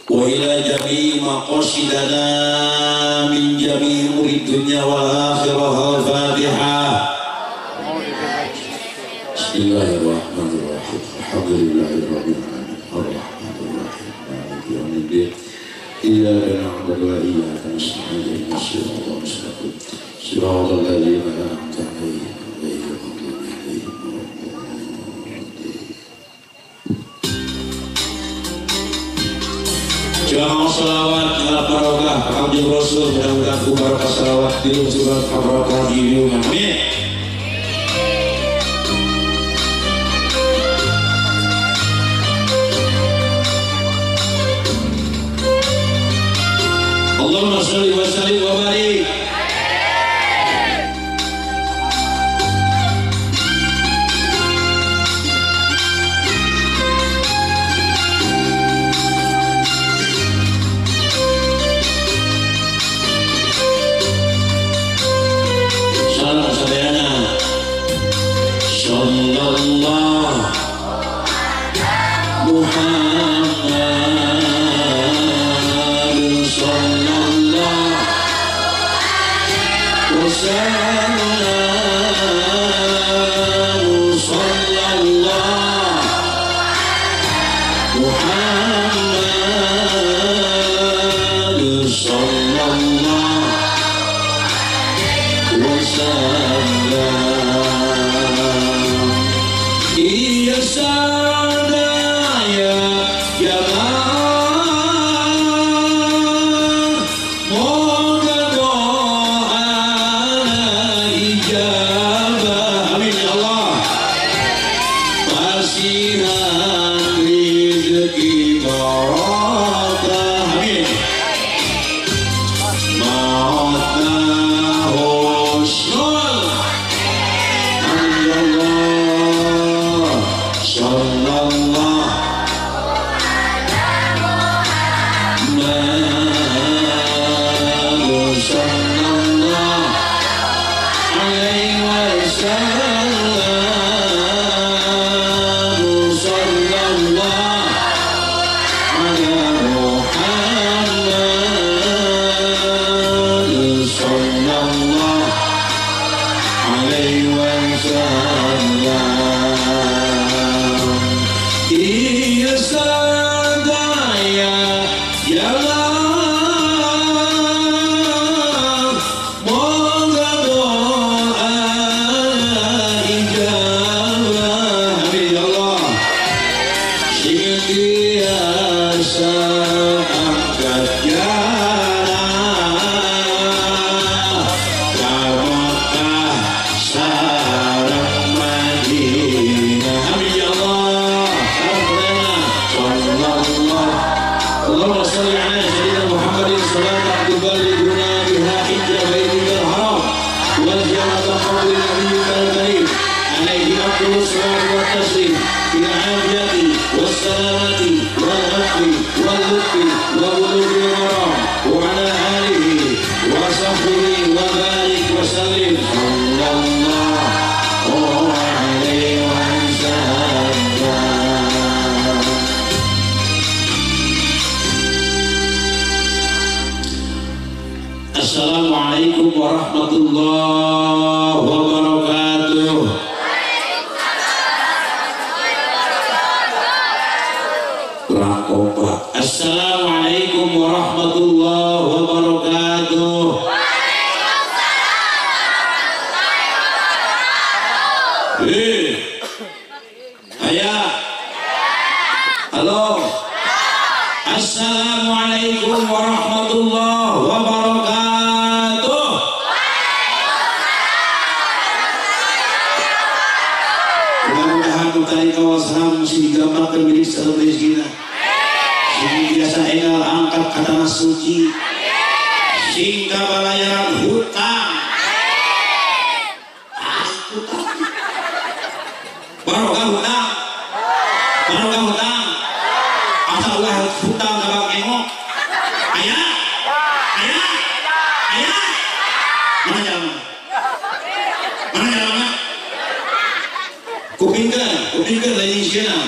Wa ila jami'i maqasidana min jami'i umuri dunya wal akhirah. Al-Fatihah. Bismillahirrahmanirrahim. Alhamdulillahirabbil alamin. Arrahmanirrahim. Maliki yaumiddin. Iyyaka na'budu wa iyyaka nasta'in. Ihdinas siratal mustaqim. Siratal ladzina an'amta 'alaihim ghairil maghdubi 'alaihim waladdallin. Jamaah selawat ngalap barokah Kanjeng Rasul, mudah-mudahan ku barokah selawat diluncurkan barokah di dunia. Amin. Allahumma sholli wa sallim wa barik. Salam sadayana. Sallallahu Muhammad sallallahu wasallam sallallahu Muhammad sallallahu wasallam. Iya sadaya jamaah, moga doa ijabah. Amin ya Allah. Pasihan rezeki barokah. Amin. Mautna husnul. Amin ya Allah. Sallallahu sallallahu alaihi wasallam sallallahu ala Muhammad sallallahu alaihi wasallam. Iya sadaya ya Allah, moga doa ijabah. Amin ya Allah. Sing biasa angkat jana ka Mekah sareng Madinah. Amin ya Allah. Allahumma shalli ala sayyidina Muhammadin salatan tuballighuna biha hijja baitikal haram wa ziyarata qabri nabiyyikal karim alaihi afdhalus salatu wat taslim bil afiyati was salamati wal afwi wal lutfi wa bulughil maram wa ala alihi wa sahbihi wa barik wa sallim. Sallallahu alaihi wasallam. Assalamualaikum warahmatullahi wabarakatuh. Kurang kompak. Assalamualaikum warahmatullahi wabarakatuh. Ayah. Halo. Assalamualaikum warahmatullahi wabarakatuh. Mudah-mudahan utari kawasan mesti digambarkan milik satu rezekina. Sing biasa engal angkat ka tanah suci. Sing kabalayaran hutang. Ah, hutang. Barokah hutang. Barokah hutang. Asa ulah hutang ka Bang Engok. Aya? Aya? Aya? Mana jalan? Mana jalan? Kupingkeun, kupingkeun lain sieuna.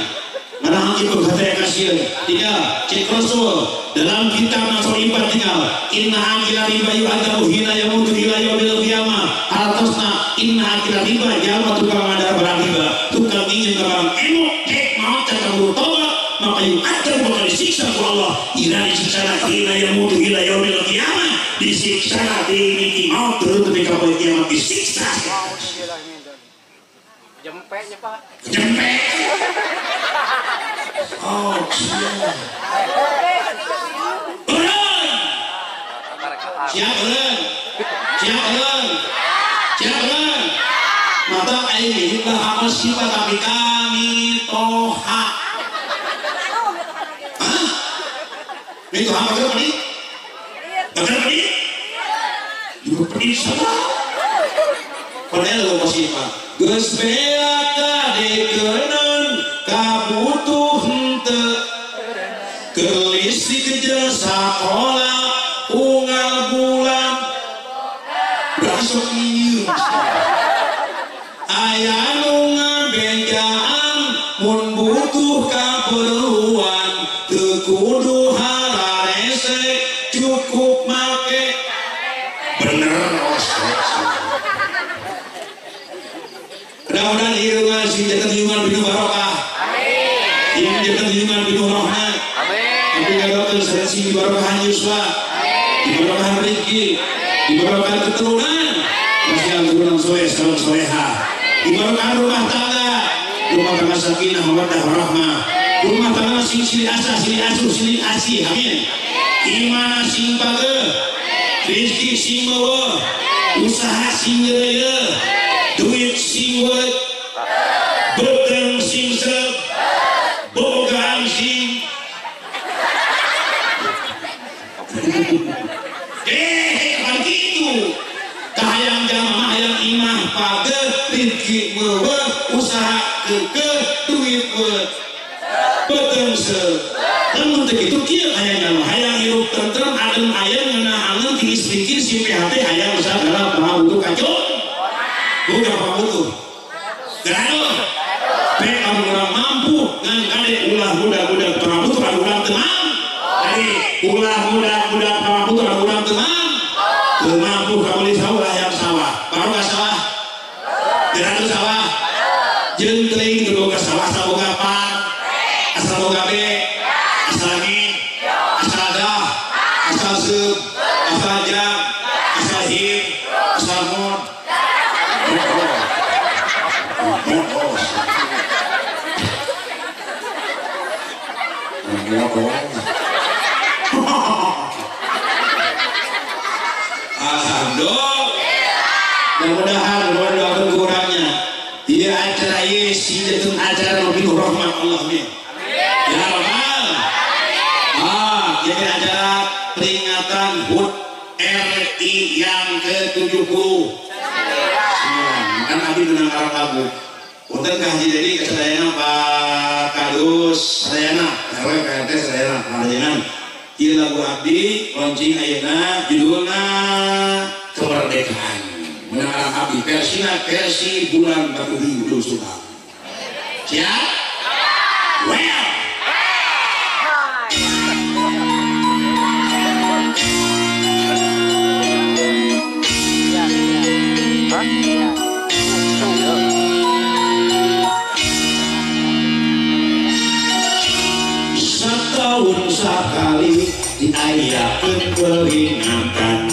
Mana itu kata kasihan. Tiga, cek Rasul dalam kitab Nasr 4 tinggal inna akila riba yu'adzabu hina yamutu ila yaumil qiyamah. Hartosna inna akila riba jalma tukang ngadar barang riba, tukang minjem barang emok cek maot can tobat maka yu'adzab bakal disiksa ku Allah. Ila disiksa hina yamutu ila yaumil qiyamah, disiksa di miti maut terus tepi ka poe kiamat disiksa. Jempeknya Pak. Jempek. Oh, siap. Eureun. Siap eureun. Siap eureun. Siap eureun. Mata aing hibah amal sifat tapi kami toha. Hah? Mitoha bageur pedih? Bageur pedih? Juga pedih sama. Padahal lo musibah. Geus beak kadekeuneun kabutuh henteu kelisik jeung sakola unggal bulan berasok ieu aya nu ngabejaan mun butuh kaperluan teu kudu hararese cukup make bener osok. Mudah-mudahan irungan sing janten hiungan penuh barokah. Amin. Yang janten hiungan penuh rahmat. Amin. Tapi kalau sing dibarokahan yuswa, dibarokahan rezeki, dibarokahan keturunan, pasti keturunan soleh, sareng soleha. Dibarokahan rumah tangga, rumah tangga sakinah mawaddah warahmah. Rumah tangga sing silih asah, silih asuh, silih asih. Amin. Imana sing pageuh, rezeki sing meuweuh, usaha sing geureuh, duit sing wet, beteng sing sreg, bobogaan sing kapan kitu kahayang jamaah hayang imah pageuh, rezeki meuweuh, usaha keukeuh, duit wet, beteng sreg. Lamun teu kitu kieu hayang jamaah hayang hirup tentrem adem ayem ngeunah angeun tiis pikir si PHT hayang sagala pangabutuh kacung. Bukan pangabutuh. Gaduh. Pe amun urang mampu ngan kade ulah budak-budak pangabutuh anu urang teu mampu. Jadi ulah budak-budak pangabutuh anu urang teu mampu. Teu mampu kabeuli sawah hayang sawah. Baroga sawah. Gaduh sawah. Jeung teuing teu boga sawah saboga pan. Asal boga B, asal angin, asal dah, asal seub, asal jam, asal him, asal mod. Alhamdulillah. Mudah-mudahan doakan kurangnya. Iya acara ini sing jatuh acara lebih rahmat Allah nih. Ya Rabbal. Ah, jadi acara peringatan HUT RI yang ke-70. Kan abdi menang karang lagu. Punten ka Haji Dedi ka sadayana Pak Kadus sadayana, RW PRT sadayana pangajengan. Ieu lagu abdi launching ayeuna judulna Kemerdekaan. Menang karang abdi versina versi bulan Bakuhi Gunung Subang. Siap? Well. Setahun sekali diayakeun peringatan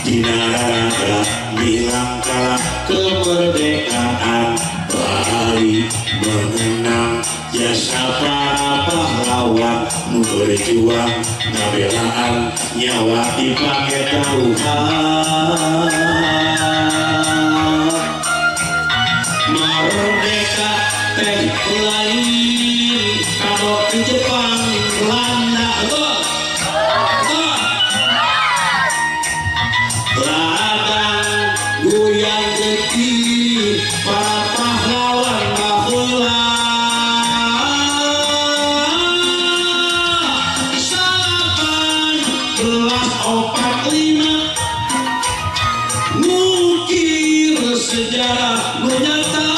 dina raraga milangkala kemerdekaan bari mengenang jasa para pahlawan nu berjuang ngabelaan nyawa dipake taruhan. Merdeka teh lain kado di Jepang Belanda betul betul ladang goyang getih para pahlawan baheula 1845 ngukir sejarah nu nyata.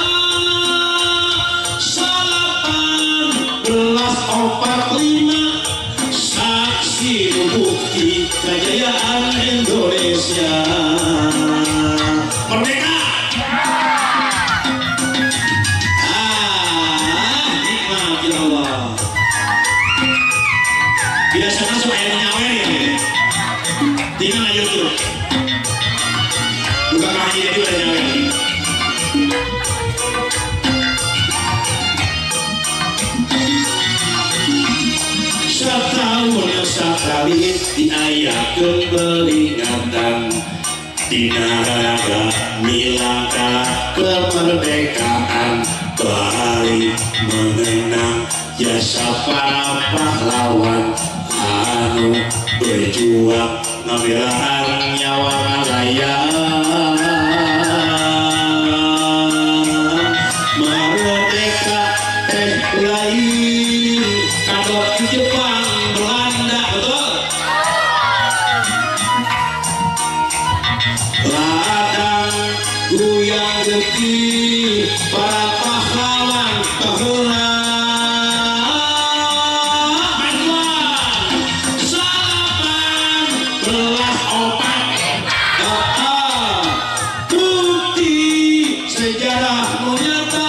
45 saksi bukti kejayaan Indonesia. Merdeka. Ah, nikmat ya Allah. Biasanya supaya nyawer ya. Tinggal aja tuh. Buka kaki itu ada nyawer. Setahun sekali diayakeun peringatan dina raga milangkala kemerdekaan, bahari mengenang jasa para pahlawan anu berjuang ngabelaan nyawa rakyat. Merdeka teh lain kado Jepang Belanda, betul? Ladang goyang getih para pahlawan baheula. 18 bukti sejarah nyata.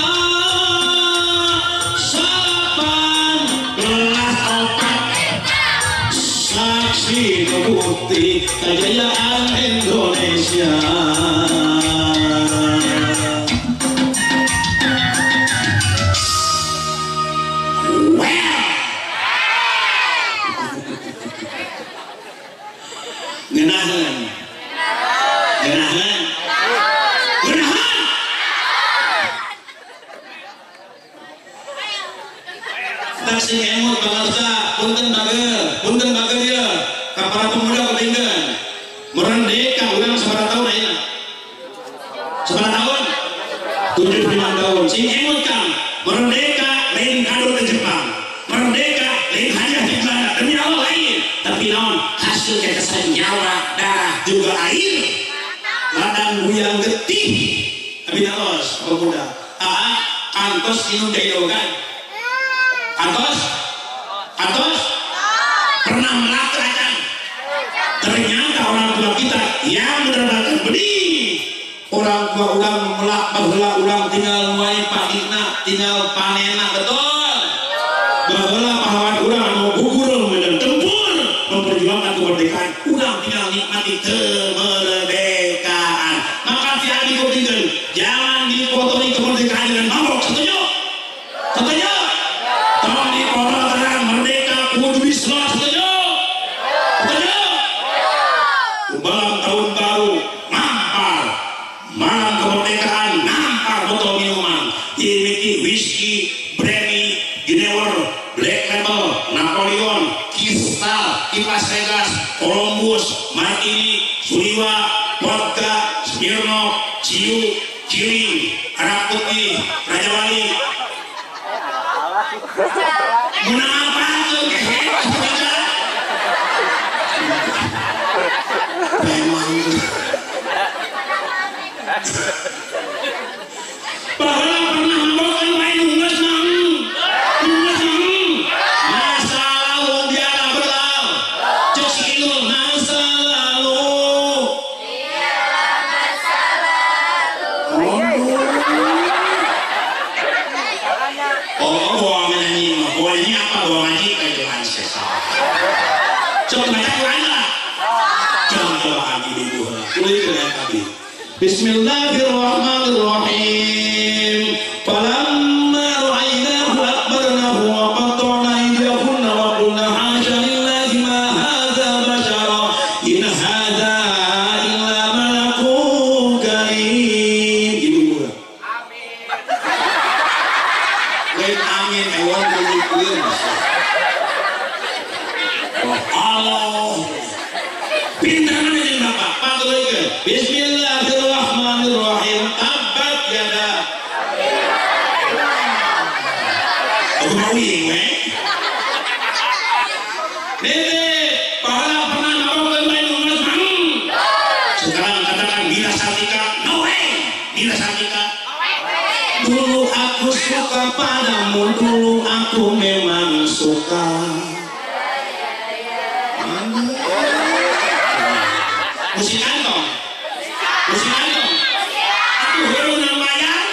18 saksi bukti kejayaan Indonesia. Ngenahan, ngenahan, ngenahan. Tak sing emut bangsa, punten bagel ya. Ka para pemuda kupingkeun. Merdeka urang sabaraha tahun ayeuna? Sabaraha tahun? 75 tahun. Sing emut Kang, merdeka lain kado ke Jepang. Merdeka lain hadiah di Belanda. Demi Allah lain. Tapi naon hasil tetesan nyawa, darah juga air. Ladang guyang getih. Abi naros pemuda. Ah, kantos inum jaidogan. Kantos? Kantos? Pernah melak acan. Ternyata orang tua kita yang menerbangkan benih. Orang tua ulang melak baheula ulang tinggal nuai pagina, tinggal panena, betul? Baheula pahlawan urang anu gugur medan tempur memperjuangkan kemerdekaan, urang tinggal nikmati kemerdekaan. Maka tiada dikotorkan, jangan dikotori kemerdekaan dengan mabok, setuju? Setuju? Tolong dikotorkan merdeka kudu Islam, setuju? Setuju? Malam tahun baru nampar, malam kemerdekaan nampar botol minuman, dimiki whisky, brandy, Genever, Black Label, Napoleon, Kristal, Kipas Vegas, Columbus, Martini, Suriwa, Vodka, Smirnoff, Ciu, Cili, Arab Putih, Raja Wali. Menang apa tuh? Memang baheula pernah mabok lain unggas mang. Unggas mang. Masa lalu biarlah berlalu. Cek si Inul, masa lalu. Biarlah masa lalu. Oh, bohong nyanyi, bohongnya apa? Bohong ngaji kayak jangan sesat. Coba baca Quran lah. Jangan coba ngaji di buah. Tulis dengan tadi. Bismillahirrahmanirrahim. Falamma ra'aynahu akbarnahu wa qatta'na aydiyahunna wa qulna hasya lillahi ma hadza bashara in hadza illa malakun karim. Ibu buah. Amin. Lain amin ewan kulikin. Allah. Pintar mana jeung bapak? Patulikeun. Bismillahirrahmanirrahim. Tabat yada. Aku mau we. Dede, pahala pernah mabok lain unggas mang. Sekarang katakan bila Sartika, no way. Bila Sartika. Dulu aku suka padamu, dulu aku memang suka. suka. Musikan dong. Musikan dong. Atuh heureun wayang.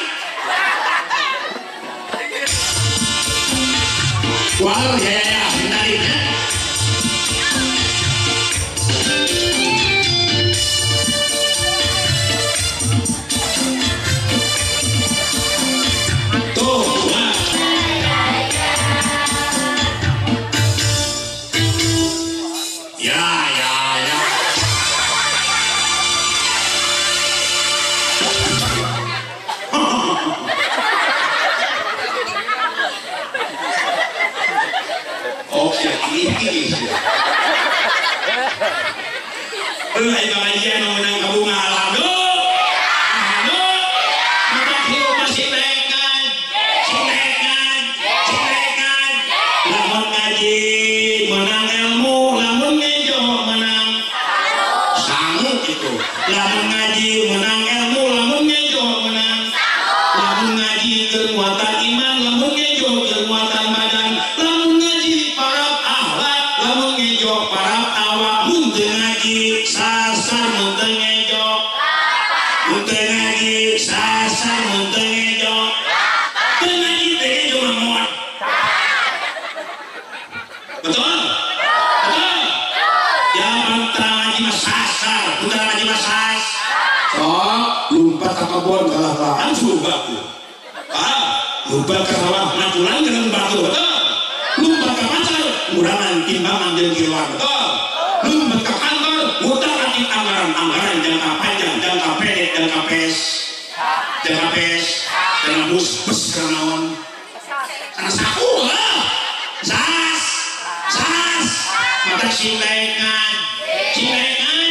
Wah, ya ya ya, menarik ya. Tuh, wah. Ya, ya, ya. Oh, ya ini. Heuh, pengajian menang kabunga alhamdulillah. Alhamdulillah. Mata hirup masih naikkan. Naikkan. Naikkan. Lamun ngaji menang ilmu, lamun ngejo menang sangu itu. Lamun ngaji menang ilmu, lamun ngejo menang. Lamun ngaji kekuatan iman, lamun ngejo kekuatan badan, lamun ngaji para akhlak, lamun ngejo para awak, mun teu ngaji sasar mun teu ngejo. Mun teu ngaji sasar mun teu ngejo. Teu ngaji teu ngejo mah moal. Betul? Betul? Ya mantra ngaji mah sasar, putra ngaji mah sas. Sok lompat ka kebon kalah kalah suruh baku. Ah, lompat ka sawah maculan jeung batu, betul? Lompat ka pasar ngurangan timbangan jeung kiloan, betul? Lompat ka kantor ngutak-atik anggaran-anggaran jangka panjang, jangka pendek, jangka pes, jangka pes, jangka bus, bus karena naon? Karena saku lah. Sas, sas, maka silekan, silekan.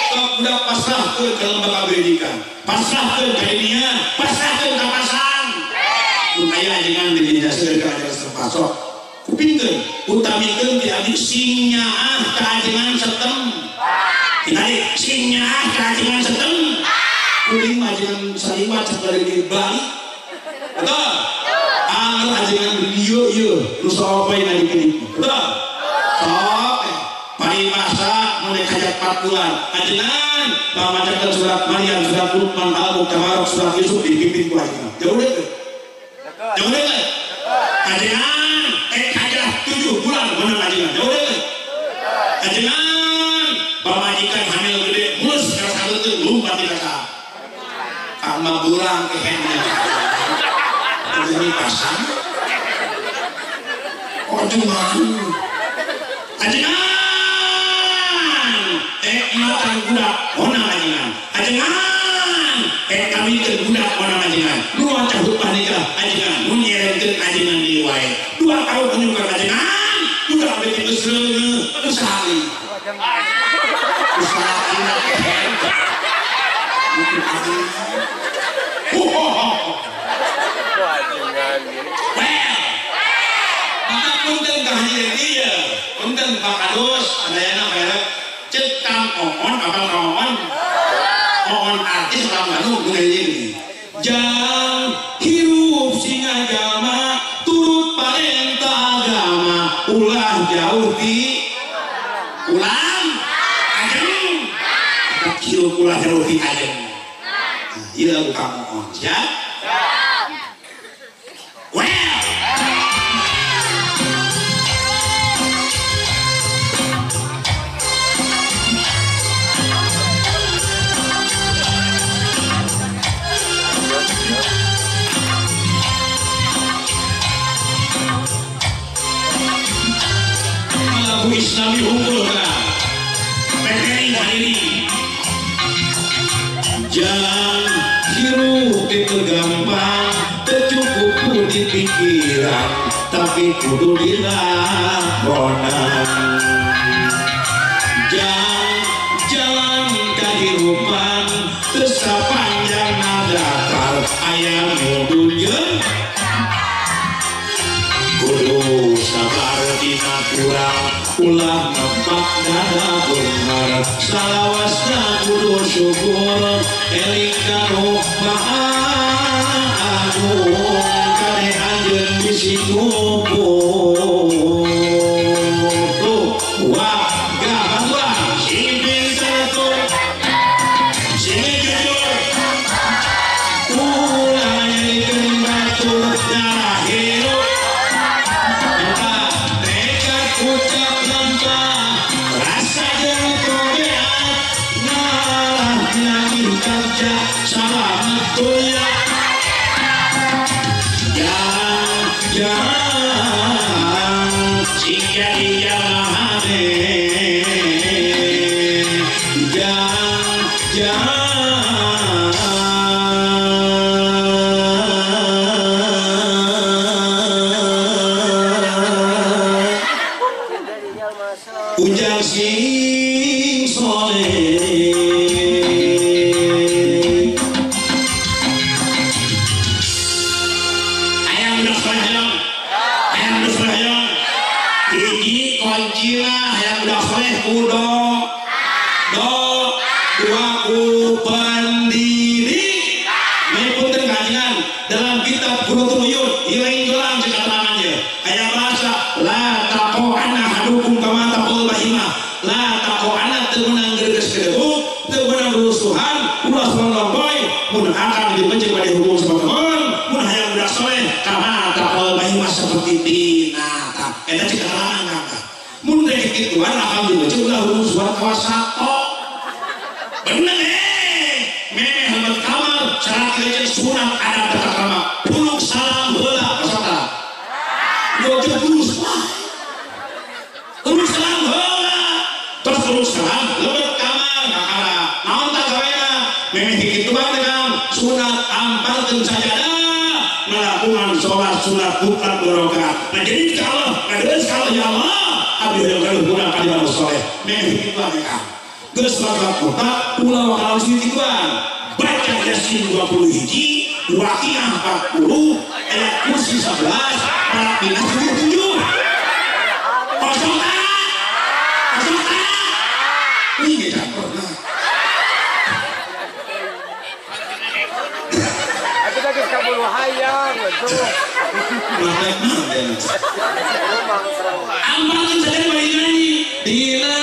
Sok budak pasrahkeun ka lembaga pendidikan, pasrahkeun ka ilmiah, pasrahkeun ka pasan. Mun aya ajengan di dinas ka ajengan setempat sok kupingkeun, utamikeun ti abdi sing nyaah ka ajengan setem. Ditarik sing nyaah ka ajengan setem. Kuring mah ajengan saliwat sabari di Bali. Betul? Angger ajengan di dieu ieu nu saopai ngadikieu. Betul? Sok paribasa mun hajat 4 bulan ajengan pamacakeun surat Maryam, surat Luqman, Al-Mulk, Tabarok, surat Yusuf dipimpin ku ajengan. Jauh deui teu? Jauh deui teu? Ajengan hajat 7 bulan menang ajengan. Jauh deui teu? Ajengan pamajikan hamil gede mulus ka saeuteung lumpat di kasa. Kama burang kehennya. Ini pasang. Ajengan. Ajengan makan budak onang ajengan. Ajengan kawinkeun budak onang ajengan. Nu maca khutbah nikah ajengan, nu nyerenkeun ajengan deui wae. 2 tahun nyungkeun ajengan, budak beuki geus reuneuh, usaha. Usaha kehen. Well, maka punten ka hadirin ieu, punten Pak Kadus, sadayana merek cek Kang Oon, abang Kang Oon, Oon artis orang Bandung nu ini. Jang hirup sing agama, turut parentah agama, ulah jauh ti ulang ajeng. Hirup ulah jauh ti ajeng. Nah, ieu lagu Kang Oon, siap? Well, lagu Islami unggul kan? PPI hari ini. Jangan hirup itu gampang, tercukup pun di pikiran, tapi kudu dilakonan. Jangan jalan kehidupan, tersepanjang nadakar, ayam dunia. Kudu sabar dina kurang, ulah ngempak dada benar, salawasna kudu syukur, eling karo maha agung, kare anjeun bisi ngumpul. jadi jalma hade ujang sing soleh. Hayang budak soleh hayang, hayang budak soleh hayang. Hiji kuncina hayang budak soleh kudo do dua ku pendiri. Punten kajian dalam kitab Qurratul Uyun hilang gelang cek keterangannya. Aya bahasa la taqo'ana hadukum kama taqul bahimah. La taqo'ana teu meunang greges kedebuk, teu meunang rusuhan, ulah lomboy, mun akang di masjid bade hubung sabateman, mun hayang budak soleh kama taqul bahimah seperti binatang. Eta cek keterangan kang. Mun rek kituan akang di masjid ulah rusuhan kawas sato. Bener memeh hebat kamar syarat kieu sunat adab tata krama puluk salam heula peserta wajib terus terus salam heula terus terus salam lebet kamar kakara naon tah gawena memeh kitu bae Kang sunat amparkeun sajadah melakukan sholat sunat mutlak barokah. Nah jadi kalau ngadeus kalau ya Allah abdi hoyong gaduh budak ka dieu soleh memeh kitu bae Kang. Geus bakal kota ulah wakal kituan baca Yasin 20 hiji, Waqiah 40, ayat kursi 11, Falaq Nas 77. Kosong tak? Kosong tak? Ini tidak pernah. Aku tadi kabul hayang, betul. Amalkan saja bagi dina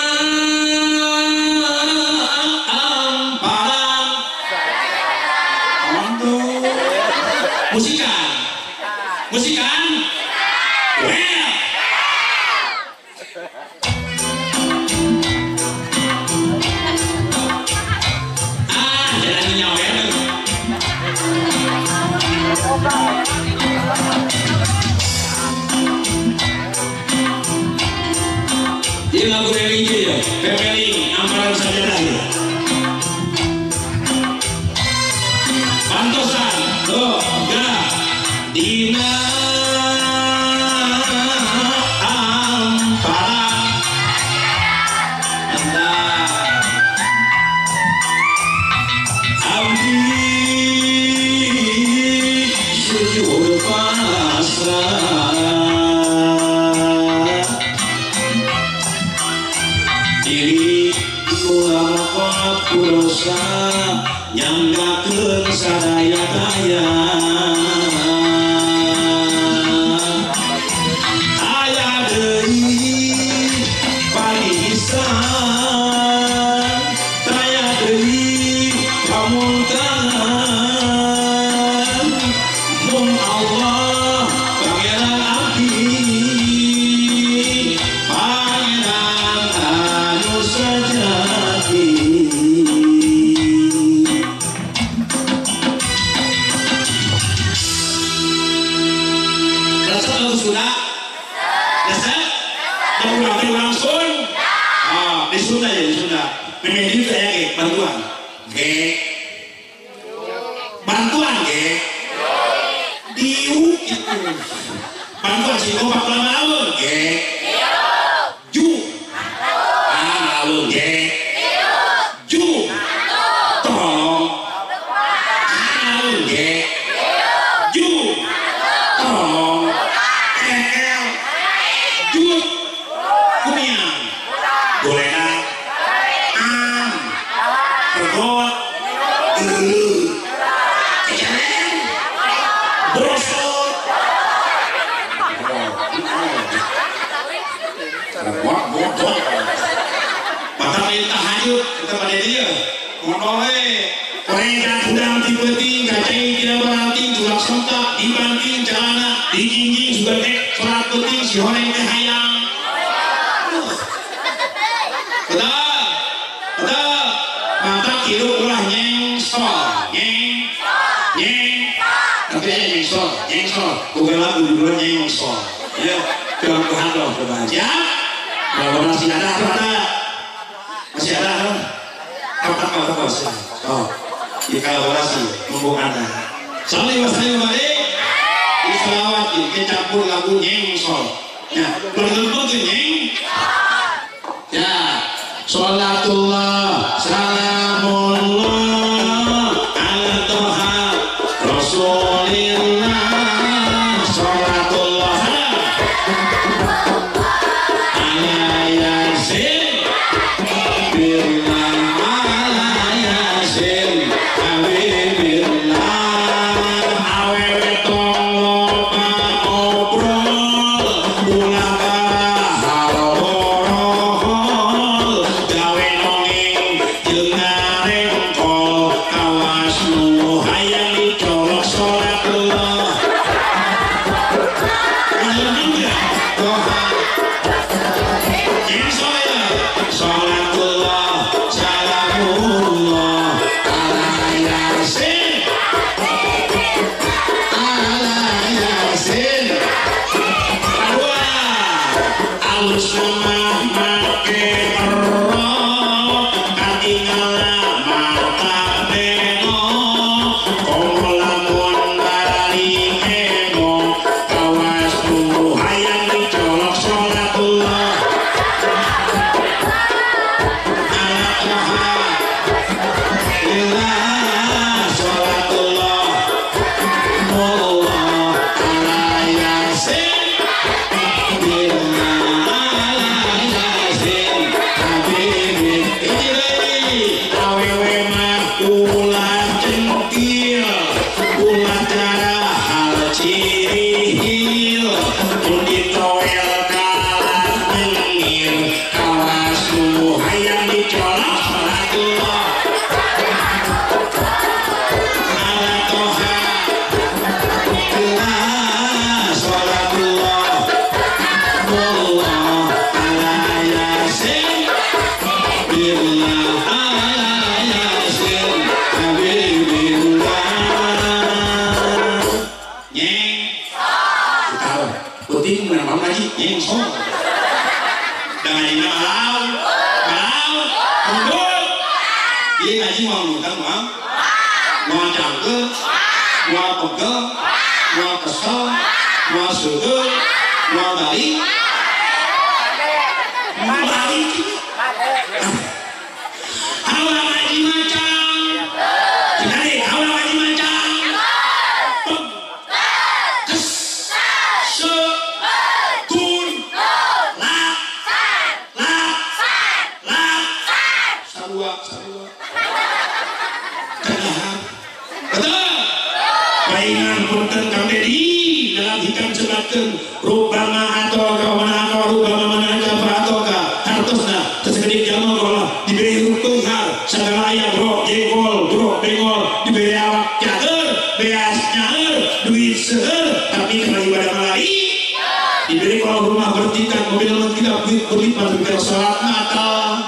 amparan. Musikan, musikan, well. Ah, jalan nyawer. Ini lagu religi ya, pepeling, amparan sajadah ya. Pantosan, do, ga, dina amparan. Mantap. Abdi sujud pasrah diri ulama kurosa nyanggakeun sadaya-daya aya deui panisan taya deui pamuntangan mung Allah pangeran abdi pangeran anu sejati. Sunda, resep, urang langsung, ah di Sunda ya di Sunda. Memang ini saya ge bantuan, ge, bantuan ge, diu itu, bantuan si opak lama awun ge, ju, ah awun ge, ju, tolong, awun ge, ju, tolong. Jut, kumiang, golenak, am, pergot, geuleuh, keceleng, brosot, godol. Mata perintah hanyut, kita pada dia, ngono we. Koregan udang ti peuting, gaceng tidak beranting, julak sentak, dibanting celana, dijinjing sugan teh, sholat peuting, si horeng teh hayang. Betul, betul. Mata kieu ulah nyengsol, nyeng, nyeng. Tapi aya nyengsol, nyengsol. Boga lagu judulna nyengsol. Ya, Ke hadroh coba. Siap? Kolaborasi ada atau ada? Masih ada kan? Apa? Oh, di kolaborasi mumpung ada. Salih wasallim balik. Di selawat ini campur lagu nyengsol. Ya, bergembung ke nyeng. Ya, sholatullah, salamullah ala toha rasulillah, sholatullah ala yasin billah, ala yasin habibillah. Awewe tong loba obrol ulah hal-hal gawe nongeng jeung ngarengkol kawas nu hayang dicolok sholatullah. Sholatullah, salamullah ala yasin, ala yasin. Wah, alus mah make erok, katinggalan mata bengok, komo lamun bari emo, kawas nu hayang dicolok sholatullah. Sholatullah Allah ala yasin billah, ala yasin habibi. Ini deui awewe mah ulah centil, ulah carahal cirihil, mun ditoel kalah nyengir, kawas nu hayang dicolok sholatullah. Ala toha sholatullah Allah ala yasin billah, ala yasin habibillah. Nyeng tahu putih menang ngaji nyeng sok dan ngajina malau malau mundur. Ieu ngaji mau nutang mau mau cangkeul, mau pegel, mau kesel, mau seueur, mau balik, mau balik. Hawa ngaji macam, dinarik hawa ngaji macam, peg, kes, se, kun, la, la, la, sarua, sarua. Betul. Paingan punten Kang Dedi dalam hikam sebatkeun rubama atau kawana atau rubama mana aja atau ka hartosna tesekedik jalma golah diberi beunghar sagala aya bro jengkol bro bengol diberi awak cager beas nyaeur duit seueur tapi kana ibadah malai diberi kalau rumah bertingkat mobil bertingkat duit berlipat diberi salat natal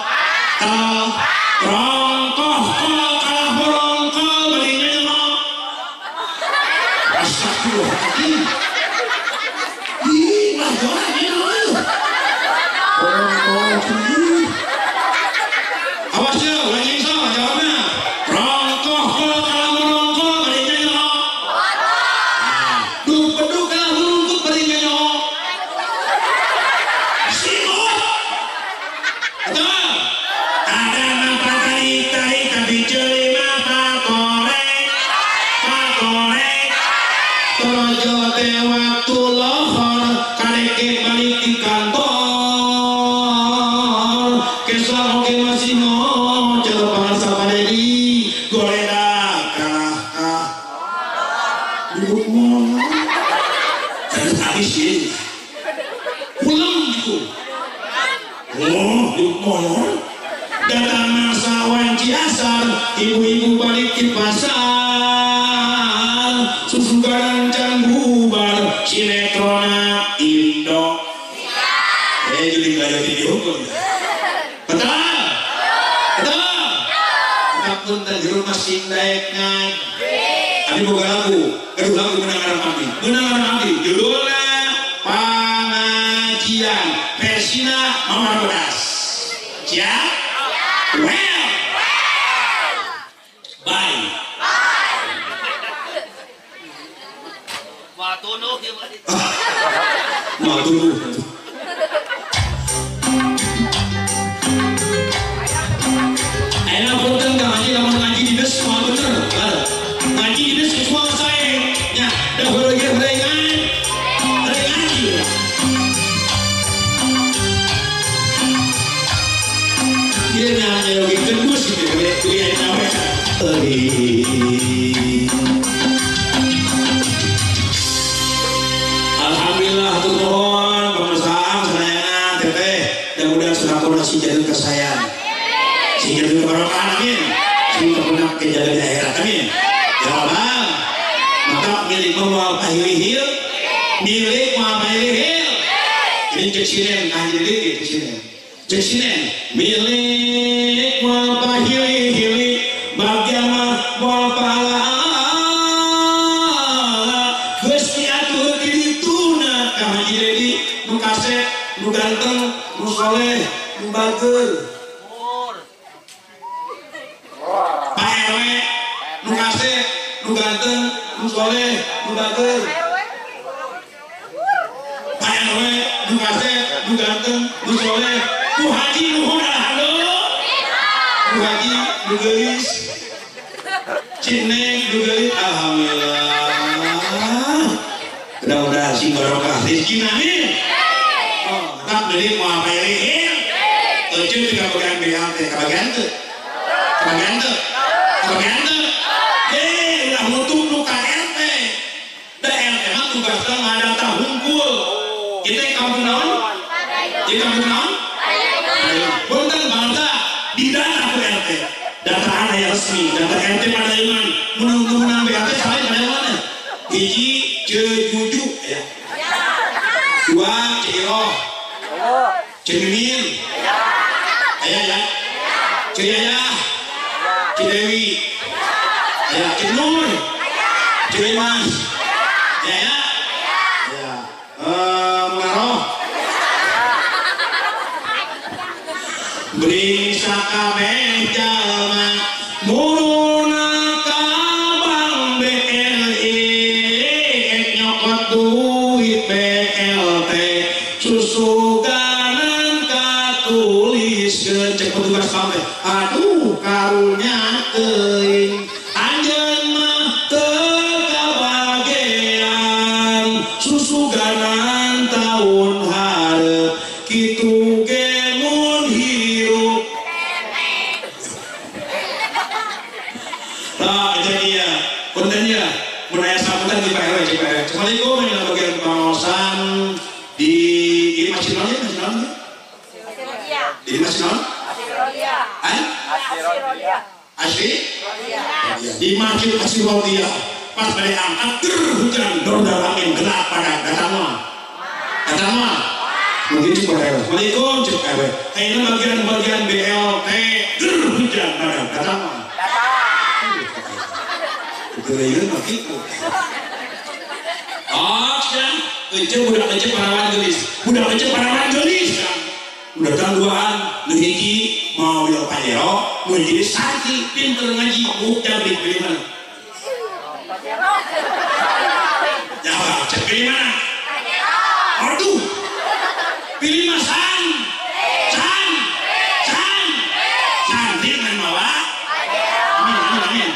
tal rongkoh kalah borongkol badinya nyelok. Astagfirullahaladzim. Ih, lah jorang ya. Awas ya, lagi iso jawabnya. Rongkoh kalah borongkol badinya nyelok. Duh peduk kalah burungkut badinya nyelok. Simut. Betul. Ada napa tarik-tarik tapi jeli mata korek, korek. Torojo teh waktu lohor kareke balik di kantor. Kesal oge masih ngocel pangarsa Pak Dedi goledak kalah kah. Duduk ngomong. Terus habis sih. Pulang gitu. Oh, duduk ngomong. Datang masa wanci asar, ibu-ibu balik di pasar, susu garancan bubar, sinetrona Indo. Jadi gak ada dihukum. Betul? Betul? Tetap punten di rumah sing daek ngaji. Abi boga lagu, gaduh lagu menang aran abdi. Menang aran abdi, judulna Pangajian. pengajian versina Mama Bodas. Siap? Well. Bye. Matunuh. Matunuh. Ayeuna punten Kang Haji lamun ngaji di bus moal bener. Ngaji di bus geus moal sae. Nya, da heureun ge heureungan. Heureungan ieu. Ieu nya nyayogikeun bus kitu we kuliah we. Alhamdulillah hatur nuhun pamirsaan sadayana teteh mudah-mudahan sedekah sing jadi kasayang. Sing jadi barokah amin. Sing terkenal ke jalan di akhirat amin. Ya Allah. Maka milik moal pahilihil, milik moal pahilihil. Ini cecinen kahiji cecinen. Cecinen milik moal pahilihil bagian mah moal pahala. Geus diatur di dituna ka Haji Dedi nu kasep, nu ganteng, nu soleh, nu bager. Pak RW nu kasep, nu ganteng, nu soleh, nu bager. Pak RW nu kasep, nu ganteng, nu soleh, nu haji nuhun alhamdulillah. Nu haji nu geulis. Cineng nu geulis alhamdulillah. Mudah-mudahan sing barokah rezeki amin. Oh, tak beli moal pahilihil. Eceuk teh kabagian BLT, kabagian teu. Kabagian teu. Kabagian teu. Eh, ulah nutup nu ka RT. Da RT mah tugasna ngadata hungkul. Kita kampung naon? Di kampung naon? Punten bangsa di data ku RT. Data aya resmi, data RT Padayungan. Mun menang BLT salah Padayungan. Hiji Cejuju ya. Dua Ceiroh. Cemimin. Aya ya. Ceyaya. Cidewi. Ya, Cinur. Cimas. Ya ya. Ya. Ngaroh. Beri sakabeh jalma muruna ka Bank BRI nyokot duit BLT susuganan katulis cek petugas sampai aduh karunya teuing anjeun mah teu kabagean susuganan taun hareup kitu ge mun hirup. Nah, itu dia. Punten ya. Mun aya sambutan di Pak RW, di Pak RW. Assalamualaikum, ini bagian pengawasan di ini masjid naon ya, masjid naon ya? Di masjid naon? Asri? Di Masjid Asri Rodia. Pas bade angkat ger hujan dor angin gelap pada datang mah. Datang mah. Mungkin cek Pak RW. Assalamualaikum cek Pak RW. Ayeuna bagian-bagian BLT ger hujan pada datang mah. Geureun mah kitu. Ah, cenah ece budak ece parawan geulis. Budak ece parawan geulis. Udah datang duaan, nu hiji mau wil Pajero, nu hiji santri pinter ngaji, bukti pilih mana? Jawab, cek pilih mana? Aduh, pilih mah san, san, san, santri kan mawa? Amin, amin, amin.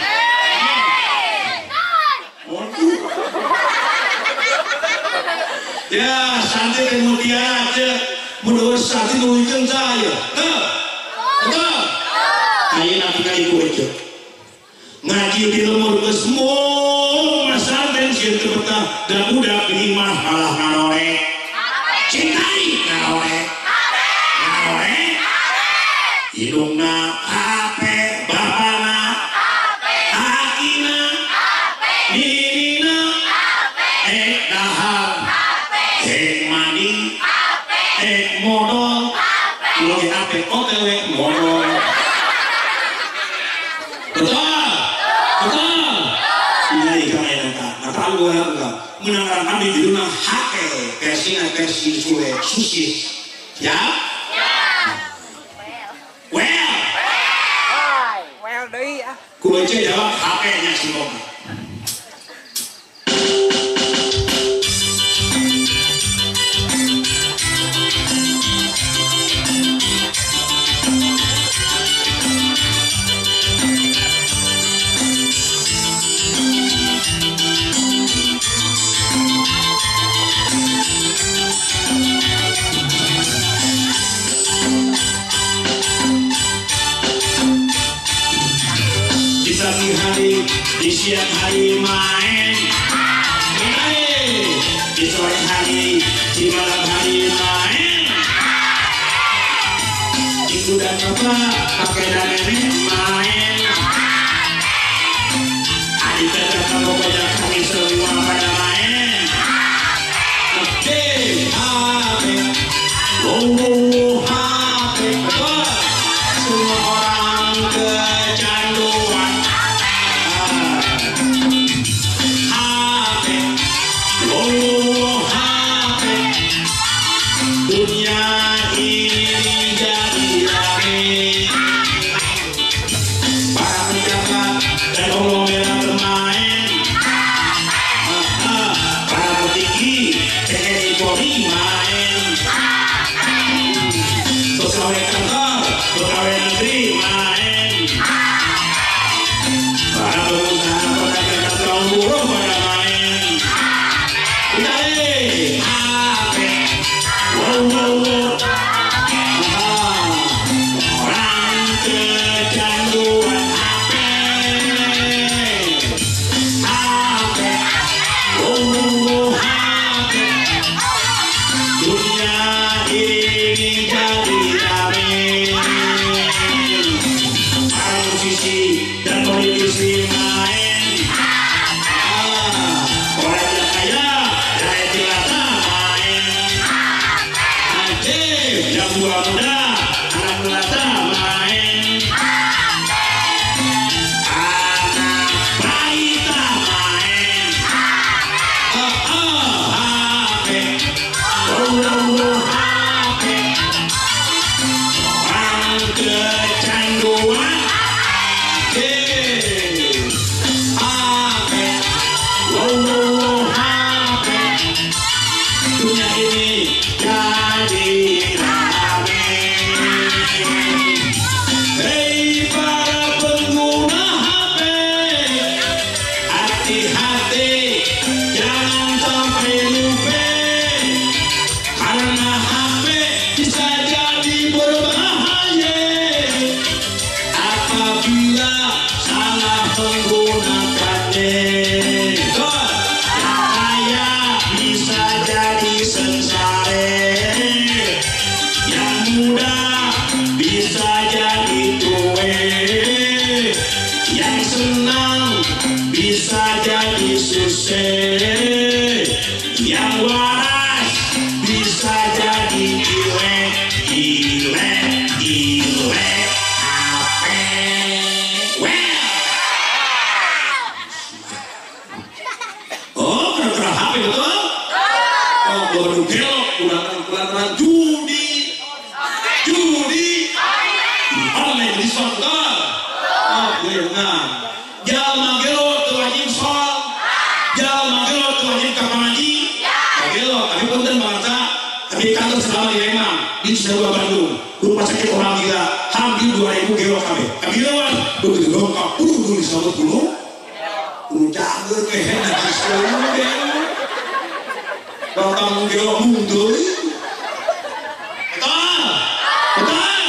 Waduh. Ya, santri teh mutiara cek. Menurut santri nuluykeun saya. Teu. Betul. Ayeuna tinggal ibu aja. Ngaji di lemur geus mung masantren sieun teu betah dan budak di imah kalah ngarorek. Cintai ngarorek. Ngarorek. Indungna HP, bapana HP, akina HP, ninina HP, ek dahar HP, ek mandi HP, ek modal HP, lagi HP OTW modal. Betul. Betul. Iya, ikan enak. Nah, tahu gue enggak. Menang kami judulnya HP, versi versi Sule susis. Ya? Well. Well deui ah. Ku ece jawab HP-nya si Bom. Di hari, di siang hari main, main. Di sore hari, di malam hari main. Ibu dan bapak, kakek dan nenek main. Adik dan kakak pokoknya kami semua pada main. H P, oh H P, betul. Semua orang kecanduan. Dunia ini jadi rame. Para pejabat dan konglomerat bermain. Para petinggi TNI Polri main. Pegawai kantor, pegawai negeri main. Para pengusaha, pedagang dan kaum buruh pada main. Udah HP. Orang kecanduan HP, HP, oh HP. Dunia ini jadi rame. Para musisi dan politisi main. Orang yang kaya, rakyat jelata main. Yang tua muda, anak melata main. Anak balita main. HP, oh HP. Orang kecanduan HP, HP, oh HP. Dunia ini jadi rame. Hei para pengguna HP, hati-hati jangan sampai lupa, karena HP bisa jadi berbahaya apabila salah menggunakannya. Kaya bisa jadi sengsara, yang muda bisa jadi tua, yang senang bisa jadi susah, yang waras bisa jadi gile, gile, gile, HP. Well. Oh, kira-kira HP betul? Oh, baru gelok, kurang judi, judi, online di sontol. Oh, nah, jalma gelok teu wajib sol, jalma gelok teu wajib ka pangaji, gelok. Tapi punten bangsa, tapi kantor selama di Lembang, di Cisarua Bandung, rumah sakit orang gila, hampir 2000 gelok kami. Tapi gelok, begitu gelok, puluh di sambut puluh, puluh jager kehen, di gelok. Kalau kamu gelok mundur, betul, betul.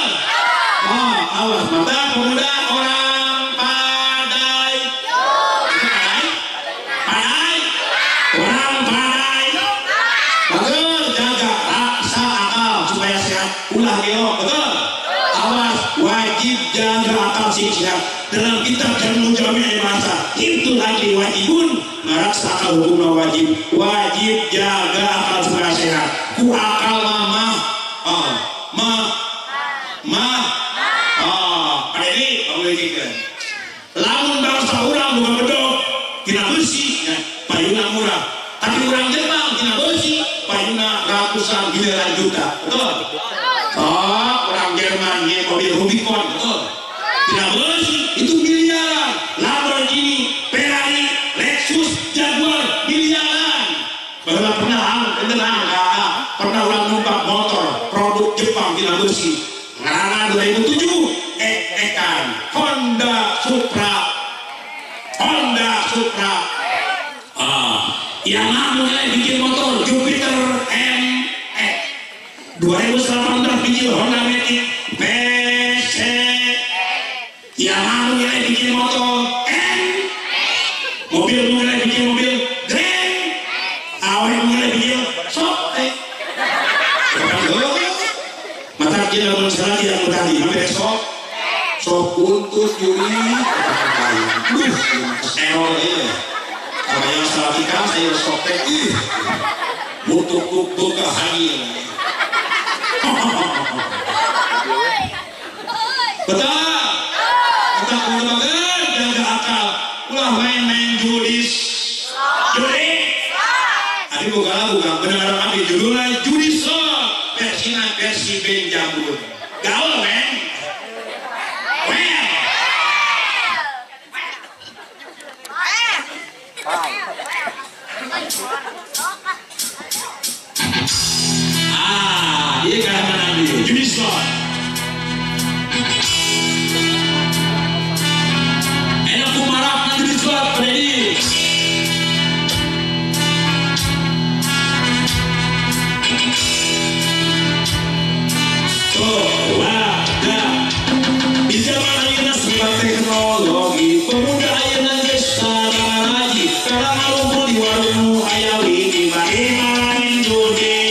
Oh, awas, mata pemuda orang pandai, pandai, pandai, orang pandai. Betul, jaga rasa akal supaya sehat. Ulah gelok, betul. Awas, wajib jaga akal sehat. Dalam kitab Janul Jami' bahasa itu lagi wajibun maraksa akal hukumna wajib, wajib jaga akal supaya sehat. Ku akal mama, oh, ma, ma, oh, ada ini kamu pikirkan. Lamun bangsa urang bukan bedog, tina besi, ya, payuna murah. Tapi urang Jepang tina besi, payuna ratusan Betul. Sok orang Jerman ye mobil Rubicon, betul. Tidak besi itu miliaran. Lamborghini, Ferrari, Lexus, Jaguar miliaran. Bahwa pernah beneran pernah orang numpang motor produk Jepang tidak besi. Ngarana 2007 ekan Honda Supra. Honda Supra. Yamaha mulai bikin motor Jupiter MX. 2018 bikin Honda Matic PC. Yamaha mulai bikin motor N. Mobil mulai bikin mobil Grand. Awe mulai bikin sok. Mata kita lamun salah yang tadi sampai sok. Sok untuk juri. Duh, error ieu. Kabayang salah ikan saya sok teh. Ih. Butuh buka hangir. Betul. Kita kudu jaga akal. Ulah main-main judis. Judi. Adi buka lagu kan benar abdi judulna judi slot. Versina versi Ben Jambul. Gaul men. Well. Ah, dia kalah menang dia. Judi slot. Enak kumarap na judi slot, Freddy. Oh, wah, dah. Di zaman ayeuna serba teknologi, pemuda ayeuna geus lagi. Kalau ngumpul di warung nu aya widi, bari main judi.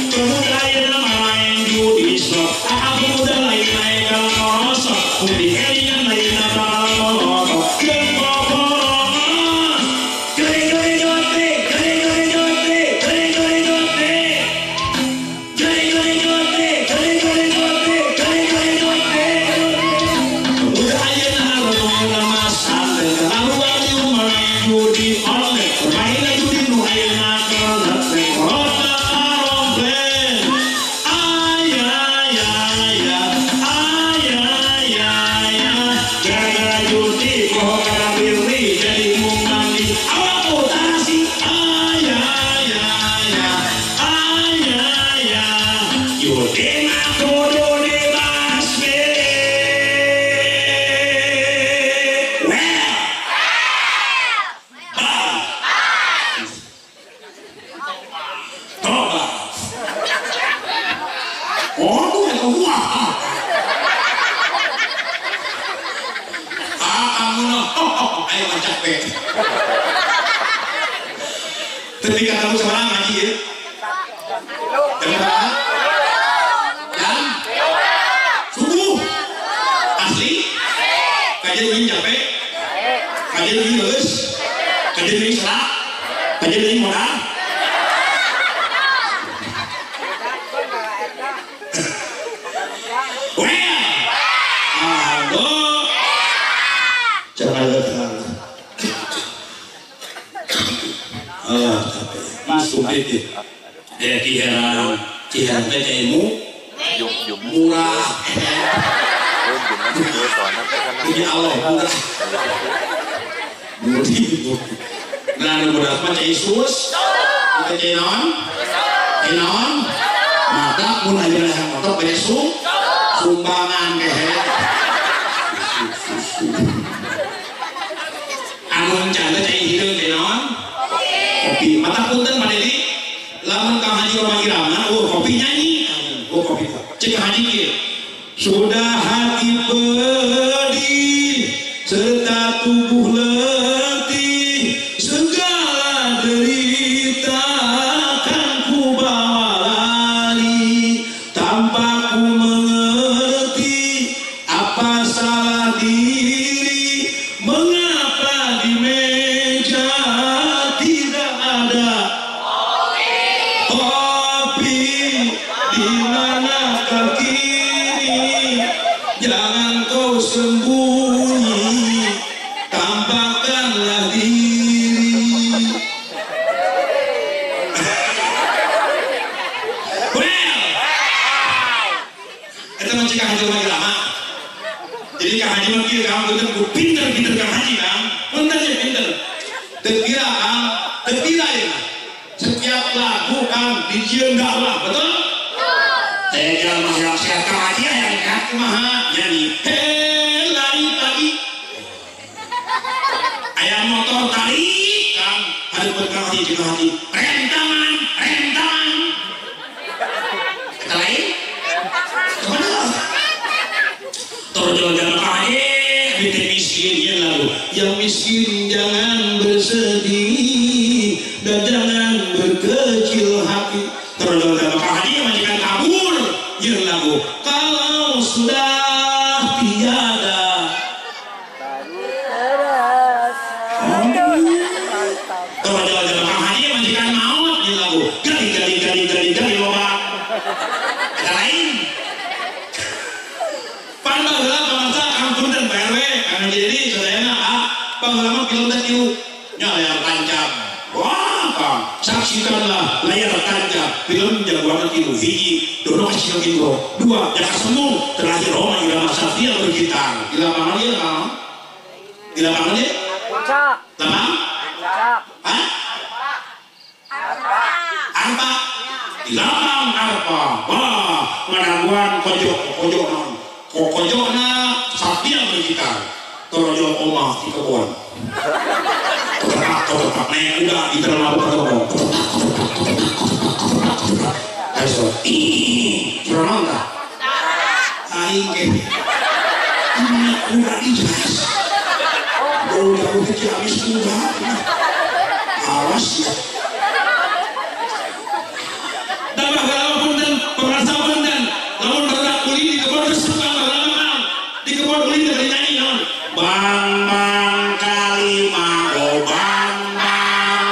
Pemuda ayeuna main judi slot. Ah, pemuda lain naik kalau ngorosok, mudi kelingan lain bakal molotot. Jeung boborongan. Gering-gering jote, gering-gering jote, gering-gering jote. Gering-gering jote, gering-gering jote, gering-gering jote. Pemuda ayeuna hareuna masande, kaluar di main judi online. Permainan judi nu ayeuna kelet korona aromplen. Ayayaya, ayayaya. Gara-gara judi poho kana biri jadi mung mandi. Awak mutasi. Ayayaya, ayayaya. Judi mah kudu dibasmi. Well. Bye. Toba. Oh, itu wah. Ah, kamu no. Ayo capek. Ketika kamu seorang ngaji ya. Jam berapa? Jam? Subuh. Asli? Kajian ini capek? Kajian ini lulus? Kajian ini serak? Kajian ini modal? Well. Aduh. Jangan terlalu. Ah, capek. Sumpit ya. Ciherang, Ciherang teh ilmu murah. Puji Allah murah. Murah. Nah, nu murah mah cai sus. Kita cai naon? Cai naon? Mata mun ayeuna hayang motor bade sumbangan kehe. Anu encan teh cai hideung cai naon? Kopi. Mata punten Pak Dedi. Lamun Kang Haji Roma Irama, oh kopi nyanyi. Oh kopi. Cek Kang Haji kieu. Sudah hati pedih serta tubuh letih, segala derita kan ku bawa lari, tanpa ku mengerti apa salah diri, mengapa di meja tidak ada kopi, di manakah kini? Jangan kau sembunyi, tampakkanlah diri. Well, mah cik Haji mah lama. Jadi Kang Haji mah kieu Kang, punten ku pinter-pinter Kang Haji Kang. Punten ya pinter. Teu kira Kang, teu kira ya. Setiap lagu Kang dijieun dakwah, betul? Teh jalma hayang sehat Kang Haji hayang sehat kumaha? Nyanyi. Hei lari pagi. Aya motor tarik Kang, hadeupeun Kang Haji jeung Haji. Rem tangan, rem tangan. Kata lain? Terjual kaya, bikin miskin ya lalu. Yang miskin jangan bersedih dan jangan berkecil hati. Terjual kaya, majikan kabur ya lagu. Kalau sudah tiada. Terjual kaya, majikan maut ya lagu. Gali gali gali gali gali loba. Kata lain. Baheula pamarsa Kang Punten Pak RW, Kang Jadi sadayana ah, baheula mah film teh kieu nya layar tancap. Wah, Kang, saksikanlah layar tancap film jagoan kieu hiji, Dono Kasino Kindro, dua, Jaka Sembung, terakhir Rhoma Irama Satria bergitar. Di lapangan ieu, Kang. Di lapangan ieu? Puncak. Lapang? Puncak. Hah? Arpa. Arpa. Di lapang Arpa. Wah, ngadaguan kojok, kojok naon? Kokojokna Satria bergitar, torojol omah di kebun. Kotak kotak naik kuda di terlalu kotak. Ayo, ih, suara tak? Aing ke, ini kuda ijas. Udah udah habis kuda. Awas ya. Tambah kalau punten, pemirsa punten, lamun berdak kuli di kebun resep. Di kebun kuli dari nyanyi non. Bang bang kalima, oh bang bang,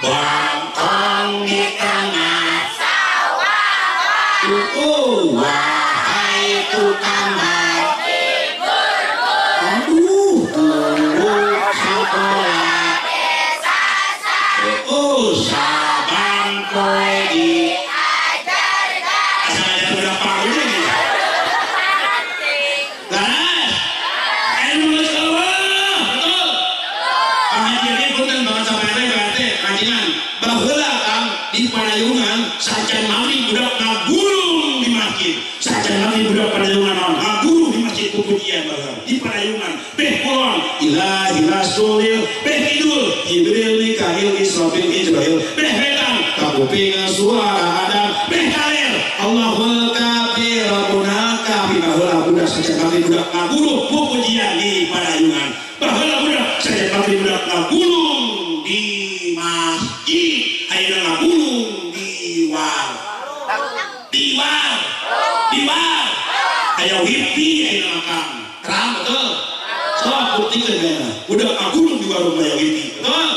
bangkong di tengah sawah. Oh wahai tukang batik, aduh guru sekolah oh sabang kowe di asal aja berapa udah gitu. Baheula Kang di Padayungan sacan mami budak ngagulung di masjid. Sacan mami budak Padayungan naon ngagulung di masjid pupujian baheula di Padayungan. Beh kulon ilahi rasulil beh kidul Jibril Mikail Israfil Ijrail beh wetan kakupingan suara Adam beh kaler Allahul kafi rabbuna kafi. Baheula budak sacan mami budak ngagulung pupujian di Padayungan. Baheula budak sacan mami budak ngagulung di masjid, ayeuna ngagulung di war, di war, di war, aya wifi ayeuna Kang, terang betul, sok buktikeun ayeuna, budak ngagulung di warung aya wifi, betul,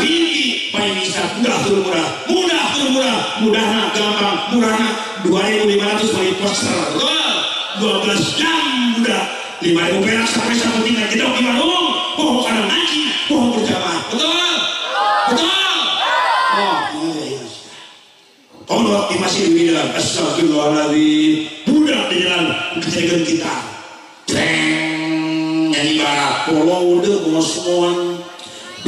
wifi paling bisa mudah tur murah, mudah tur murah, mudahna gampang, murahna 2.500 beli poster, betul, 12 jam budak, 5.000 perak sampai saeutik jedok di warung, poho kana ngaji, poho berjamaah, betul. Betul. Oh, iya. Tolong di masjid bilang astagfirullahaladzim. Budak di jalan kejadian kita. Ceng nyanyi barat. Follow the Muslim.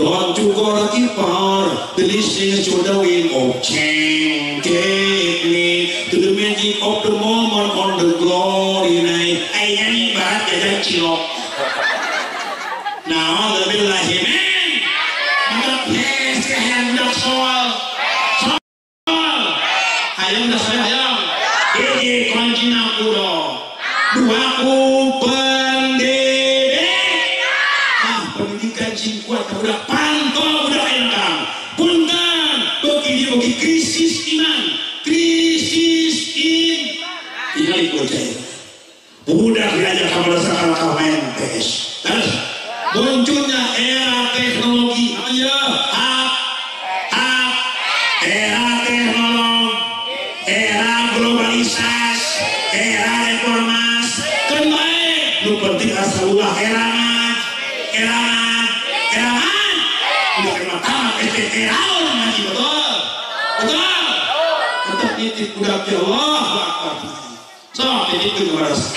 Don't you go to far. The listening to the wind of change. Take me to the magic of the moment on the glory night. Ay nyanyi barat jajan cilok. Nah, lebih lagi men. Budak soal soal hayang dah saya hayang hiji kuncina kudo dua ku pendidik ah pendidikan sing kuat budak pantol budak engkang punten beuki beuki krisis iman krisis iman tinggal bocah budak diajar ka madrasah ka main PS terus munculnya era teknologi ayo era teknologi, era globalisasi, era reformasi, kan baik. Lu penting asalullah era era era udah kena tamat SD era ngaji betul, betul. Tetap nitip budak ya Allah. So titipkeun ka baras.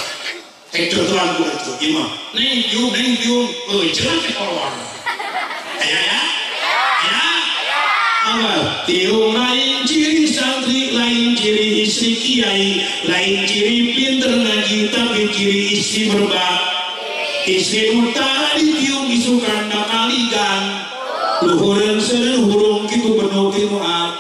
Hektoran ku itu ieu mah. Neng tiung, euy cenah teh kolor. Aya ya? Ya. Awal tiung lain ciri santri, lain ciri istri kiai, lain ciri pinter ngaji, tapi ciri istri berbak. Istri utara ditiung isukan bakaligan. Luhureun seureun hurung kitu penuh timuat.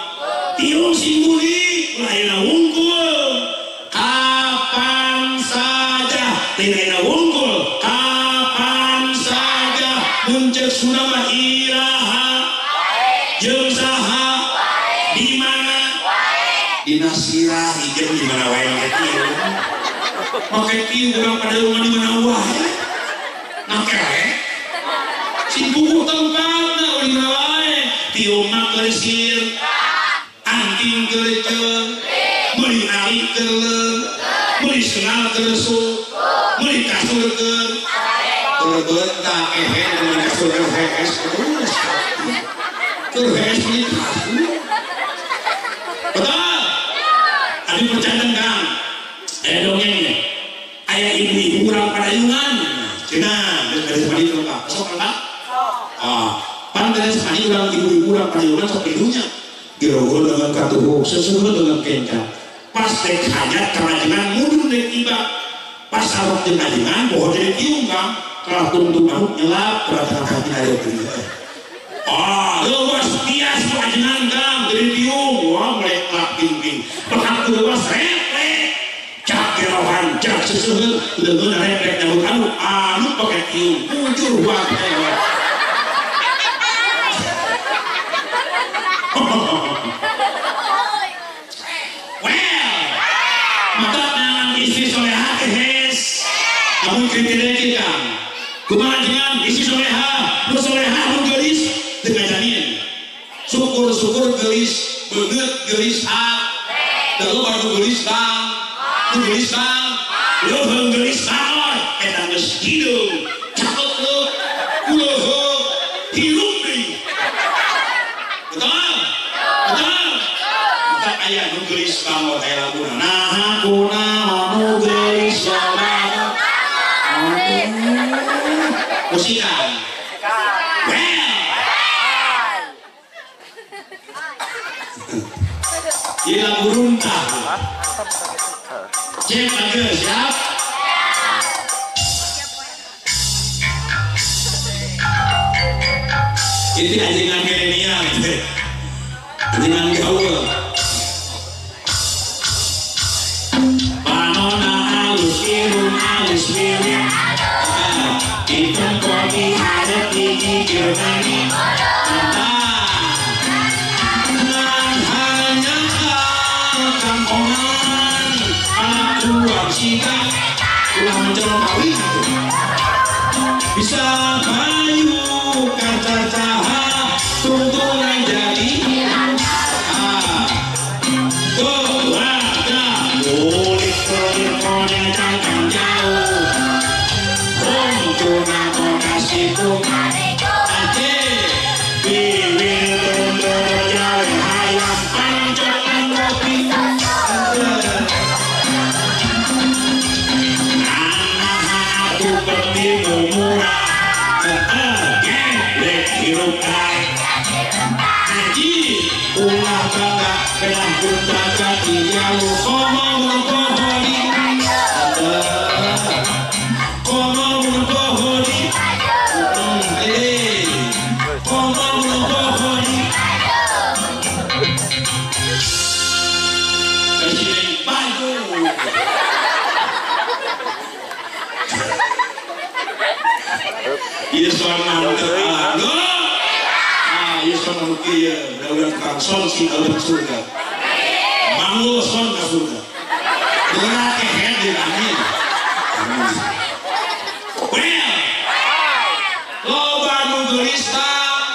Tiung singguli lain wungkul. Kapan saja lain wungkul. Kapan saja muncul sunama iraha. Jeung saha di mana? Dina sirah ieu di mana wae make tiung. Make tiung urang pada rumah di mana wae. Make wae. Sing puguh tempatna di mana wae. Tiung mah keur anting keur meuli ari keur meuli senal keur resuk meuli kasur keur terbentak ehe dengan kasur keur hees terus. Terus meuli kasur. Betul? Abi percaya Kang. Aya dongeng aya ibu-ibu urang padayungan. Cenah geus beres mandi teu Kang. Sok Kang? Ah, pan beres mandi urang ibu-ibu urang padayungan sok kidunya. Girogo dengan katuhu, sesuhu dengan kenca. Pas dek hajat kerajinan mudun dek tiba. Pas arok jeung ajengan bohong jadi tiung Kang. Kalah tungtung manuk nyelap perasaan hati aya teu. Ah, leuwas bias ku ajengan Kang jadi tiung. Wah, meleklak ping-ping. Pekak leuwas replek. Cak gerohan, cak sesuhu leungeun replek nyambut anu, anu pake tiung. Mujur wae. Well, maka dengan istri soleha kehes, namun kriteria kita, kumaha dengan istri soleha, nu soleha nu geulis dengan janin, syukur-syukur geulis, beungeut geulis hak, teu baru geulis bang, nu geulis bang, leuheung geulis bangor, eta geus hideung, cakep leuh, kuleuheung, hirup deui. Betul? Betul? Kita aya nu geulis bangor aya laguna. Nah, kunaon nu geulis bangor. Musikan. Well. Ieu lagu runtah. Cek lagi, siap? Itu ajengan milenial, ajengan gaul. Panona alus irung alus wiwit, hitam kopi ada tinggi germani. Nan hanya kampongan, anak sika, ulah mencolok kawin. Bisa bayu kacacaha tungtungan jadi keluarga kulit kulit konek cangkang jauh kumpuna kokasiku aceh biwir tunduk jalan ayam pancokan kopi anak aku petimu murah hirup haji ulah bangga kedah punta jati komo mun pohoni komo mun pohoni komo mun pohoni Presiden Bandung. Ieu soal ah, ieu soal anu kieu, urang kang son si urang surga. Manggul son ka surga. Beungeut kehed di amin. Well. Loba nu geulis bang,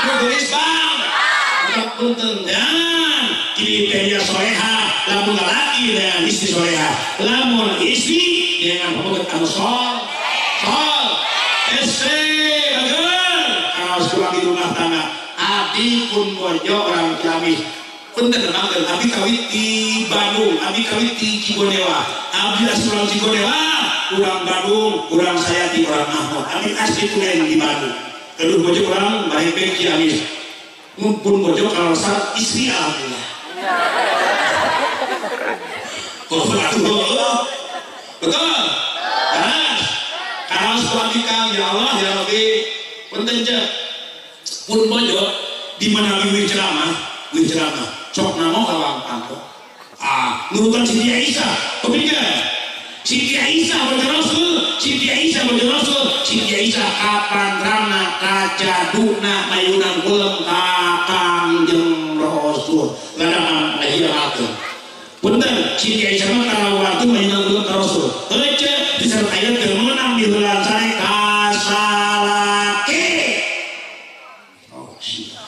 nu geulis bang. Punten dan kriteria soleha, lamun lalaki dengan istri soleha, lamun istri dengan pameget anu sol. Sol. Istri bager. Kalau sekolah di rumah tangga, abdi pun bojo orang Ciamis. Punten mangkel abdi kawit di Bandung, abdi kawit di Cigonewa. Abdi asli urang Cigonewa, urang Bandung, urang Sayati, urang Ahmad. Abdi asli tulen di Bandung. Keduh bojo urang Barepeng Ciamis. Pun bojo kalau sar istri alhamdulillah. Oh, betul. Nah, kalau suami kang ya Allah ya Rabbi, punten cek. Pun bojo di mana wiwih ceramah, wih ceramah. Cok namo lawang pangkok. Ah, nurutan Siti Aisyah. Kepikir. Siti Aisyah bojo Rasul, Siti Aisyah bojo Rasul, Siti Aisyah kapantrana kacaduna mayunan kulem ka Kangjeng Rasul. Ladang akhirakeun. Punten Siti Aisyah mah karawatu mayunan kulem ka Rasul. Heueuh disertai teu meunang diheulaan sare kasalake. Oh, sia.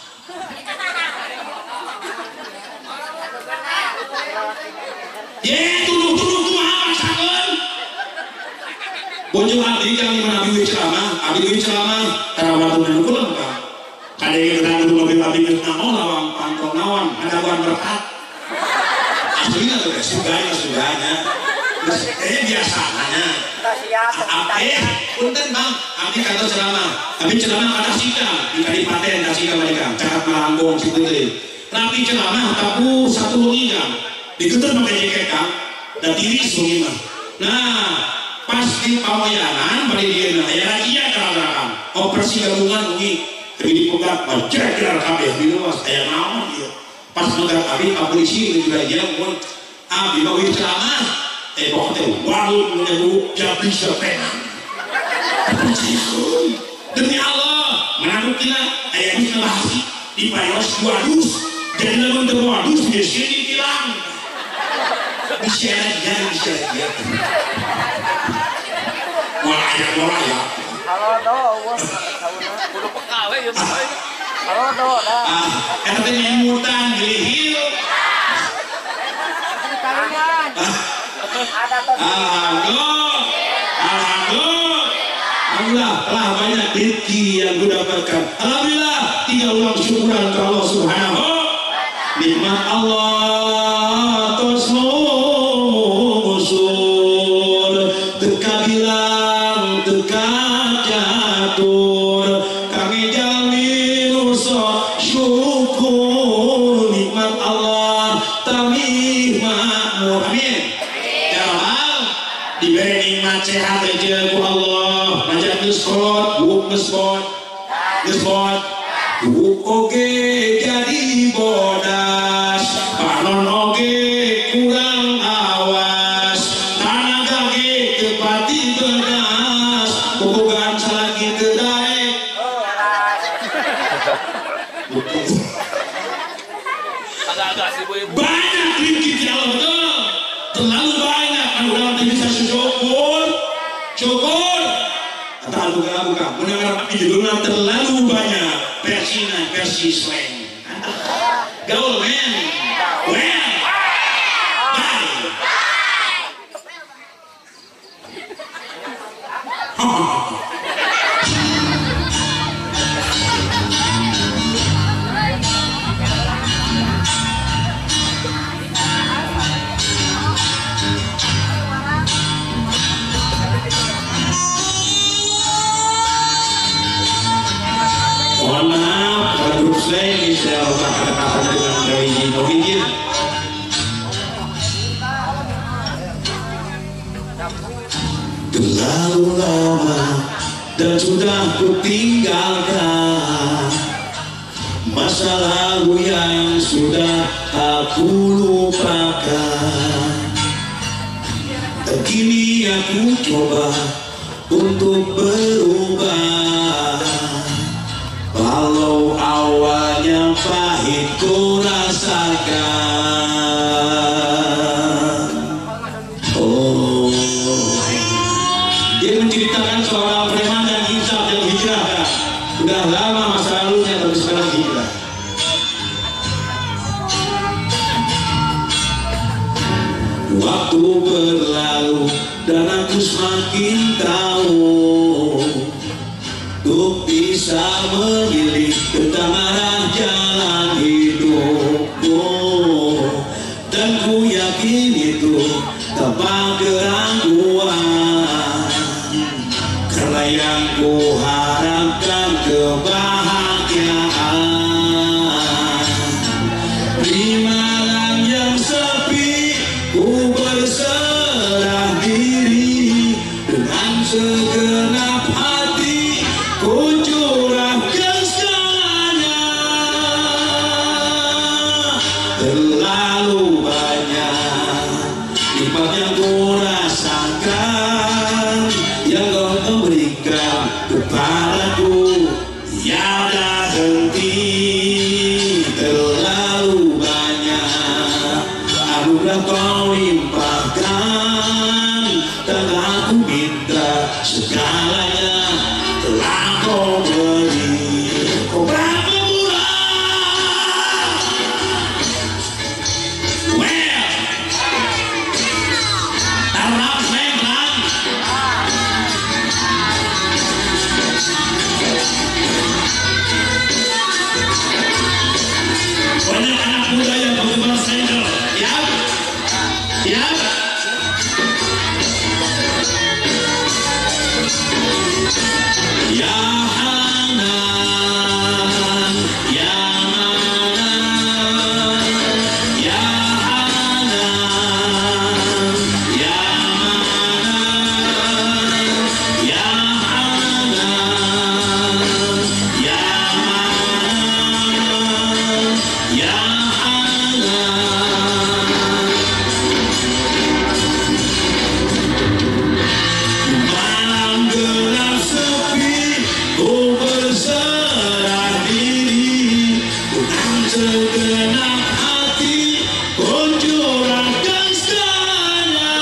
Ye tuduh-tuduh kumaha maksakeun. Bojo abdi kang di mana abdi ceramah, abdi ceramah karawatu mayunan kulem ka. Kadang kadang mobil abdi geus naon lawang pangkong naon, hadapan berkat. Aslinya tuh suganya suganya. Biasanya. Punten bang, abdi kantor ceramah, abdi ceramah kata sidang di Kadipaten Tasika mereka, cakap Malambong situ teh. Rapi ceramah tapu satu wengi kang, diketer pakai jaket kang, dan tiris wengi mah. Nah, pas di pamoyanan bari dieuna aya razia terang-terang, operasi gabungan wengi, tapi dipegat bajeger kabeh di luas aya naon ieu. Pas megat abdi ka polisi di razia mun abdi mah wih ceramah. Pokoknya walu menyebut jadi sepenan. Demi Allah, menantu kita ayah ini ngebahasi di payos dua dus, jadi lamun teu dus di sini hilang. Bisa dia, bisa dia. Wah ya, wah ya. Halo do, wah, kudu pekawe ya. Halo do, dah. Ah, eta teh nyemutan gelihil. Alhamdulillah, alhamdulillah telah banyak rezeki yang kudapatkan. Alhamdulillah, tiga ulang syukuran ke Allah Subhanahu. Nikmat Allah terus mengusur, teka bilang teka jatuh. Kami jalin usah syukur nikmat Allah tamih makmur. Amin. Diberi nikmat sehat aja ku Allah. Najat geus kolot, buuk geus bot. Geus bot. Buuk oge jadi bodas. Panon oge kurang awas. Tanaga ge teu pati bedas. Bobogaan salaki teu daek. Banyak rezeki di Allah betul. Terlalu banyak anu urang teu bisa syukur. Syukur. Atau buka-buka mendengar judulnya terlalu banyak versina versi slang. Gaul men. Well. Bye. Mohon maaf, pada grup saya ini saya kata-kata dengan dari izin. Terlalu lama dan sudah ku tinggalkan masa lalu yang sudah aku lupakan. Dan kini aku coba untuk berubah. Walau awalnya pahit ku rasakan. Oh, dia menceritakan seorang preman dan insaf yang hijrah kan? Udah lama masa lalunya tapi sekarang hijrah. Waktu berlalu dan aku semakin tahu untuk bisa memilih tentang arah jalan hidupku. tanpa keraguan, karena yang ku harapkan kebahagiaan. Di malam yang sepi ku berserah diri, dengan segenap hati ku curahkan segalanya. Terlalu banyak nikmat yang ku rasakan, yang kau berikan kepadaku tiada henti. Terlalu banyak anugerah kau limpahkan, tanpa aku minta segalanya telah kau beri. Kau berapa murah. Well, tarap memang. Banyak anak muda yang penggemar sandal. Ya, ya. Ya Hanan, ya Manan, ya Hanan, ya Manan, ya Hanan, ya Manan, ya Hanan. Malam gelap sepi, ku berserah diri, dengan segenap hati ku curahkan segalanya.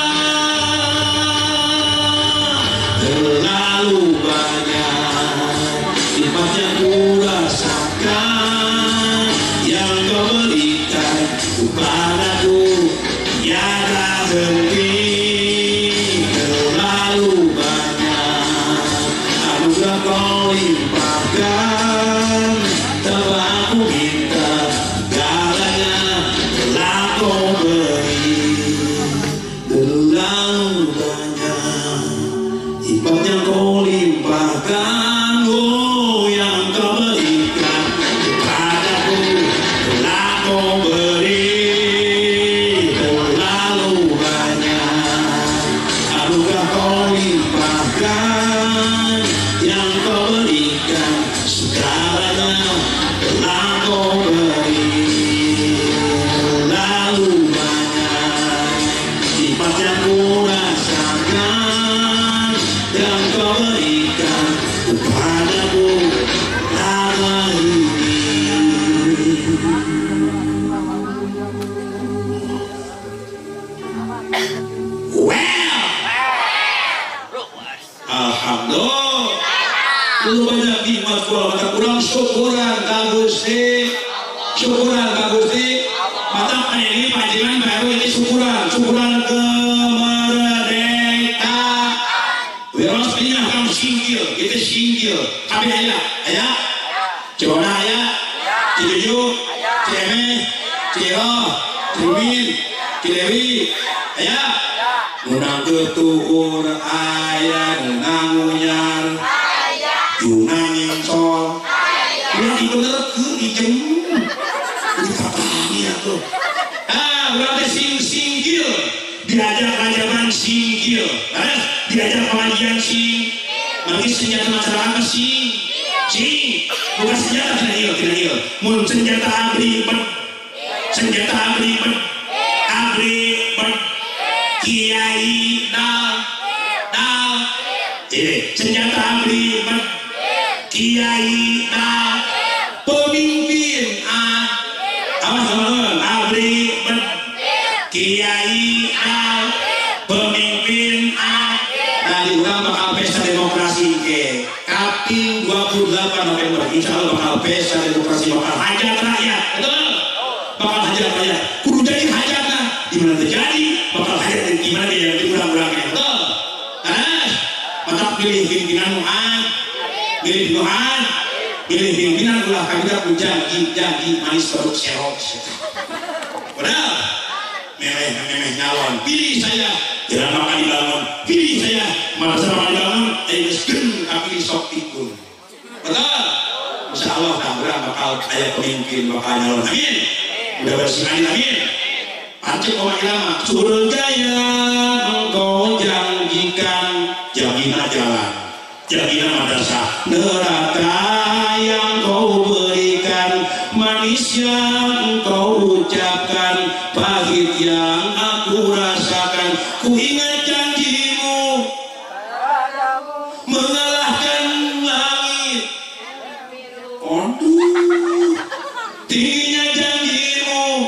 Terlalu banyak nikmat yang ku rasakan, yang kau berikan kepadaku tiada henti. Terlalu banyak anugerah kau limpahkan, tanpa aku minta segalanya telah kau beri. Terlalu banyak nikmat yang kau limpahkan, oh yang kau berikan kepadaku telah kau beri. Terlalu banyak anugerah kau limpahkan, yang kau berikan segalanya telah kau beri. Terlalu banyak nikmat yang ku rasakan, yang kau berikan kepadaku selama ini. Well, alhamdulillah. Lu banyak nikmat kula mata kurang syukuran ka Gusti. Syukuran ka Gusti. Mata ini panjenengan baru ini syukuran, syukuran kemerdekaan. Wiros ini akan singkil, itu singkil. Kabeh aya, aya. Cibona aya, Cijuju, Cieme, Ciro, Cimin, Cidewi, aya. Nunang ketuhur aya, nunang ngunyar, nunang nyingsol. Ulah itu ke ijem. Itu katanya tuh. Ah, urang teh sing singkil. Diajak rajaban singkil. Nah, diajak pengajian sing. Nanti senjata masyarakat sing. Sing. Bukan senjata tidak il, tidak il. Mun senjata abri ben. Senjata abri ben. Abri ben. Kiai dal. Dal. Senjata abri ben. Kiai dal. Pemimpin A. Awas teman-teman, abri ben. Kiai dal. Pemimpin A. Tadi urang bakal pesta demokrasi ke Kaping 28 November. Insya Allah bakal pesta demokrasi, bakal hajat rakyat. Betul? Bakal hajat rakyat. Kudu jadi hajatna. Di mana terjadi, bakal hajat di mana dia nanti kurang-kurangnya. Betul? Nah, maka pilih pimpinan Mu'ad, pilih Mu'ad, pilih pimpinan ulah kabida janji manis produk serok. Benar? Meleh nyalon. Pilih saya. aya pemimpin bakal nyalon. Amin. Udah bersih amin. Pancet omah ilama surga yang engkau janjikan, jaminan jalan, jaminan madrasah, neraka yang kau berikan, manis yang engkau ucapkan, pahit yang aku rasakan. Ku ingat janjimu mengalahkan langit. Aduh, tingginya janjimu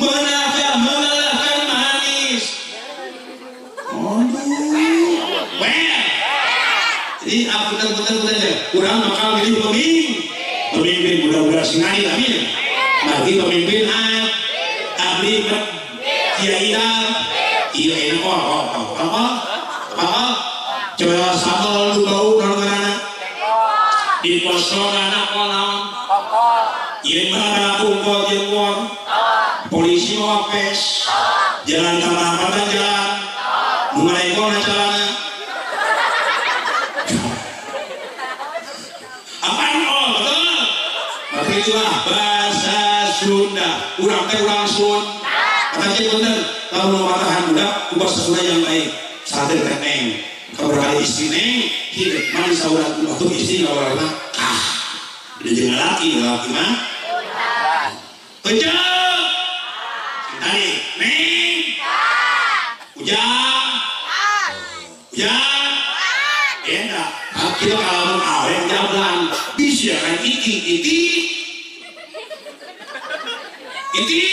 mengalahkan manis. Aduh, well. Jadi aku putar-putar aja. Kurang bakal milih pemimpin mudah-mudahan singai, amin. Bagi pemimpin abdi kiai iya enak kok apa apa coba sambal lu bau naon ngaranna di posona naon ieu mah kumpul jeung wong polisi mawa pes jalan tambah jalan nu ngaraengkol na calana apaan oh betul berarti itulah bahasa Sunda urang teh urang Sunda kata dia bener kalau mau matahan budak bahasa Sunda yang baik sate teh neng kalau kali istri neng hidup manis saurat waktu istri ngawarna kah udah jeung laki laki mah kenceng tadi neng ujang ujang enak kita kalau mau awe jablan bisa kan iki iki iki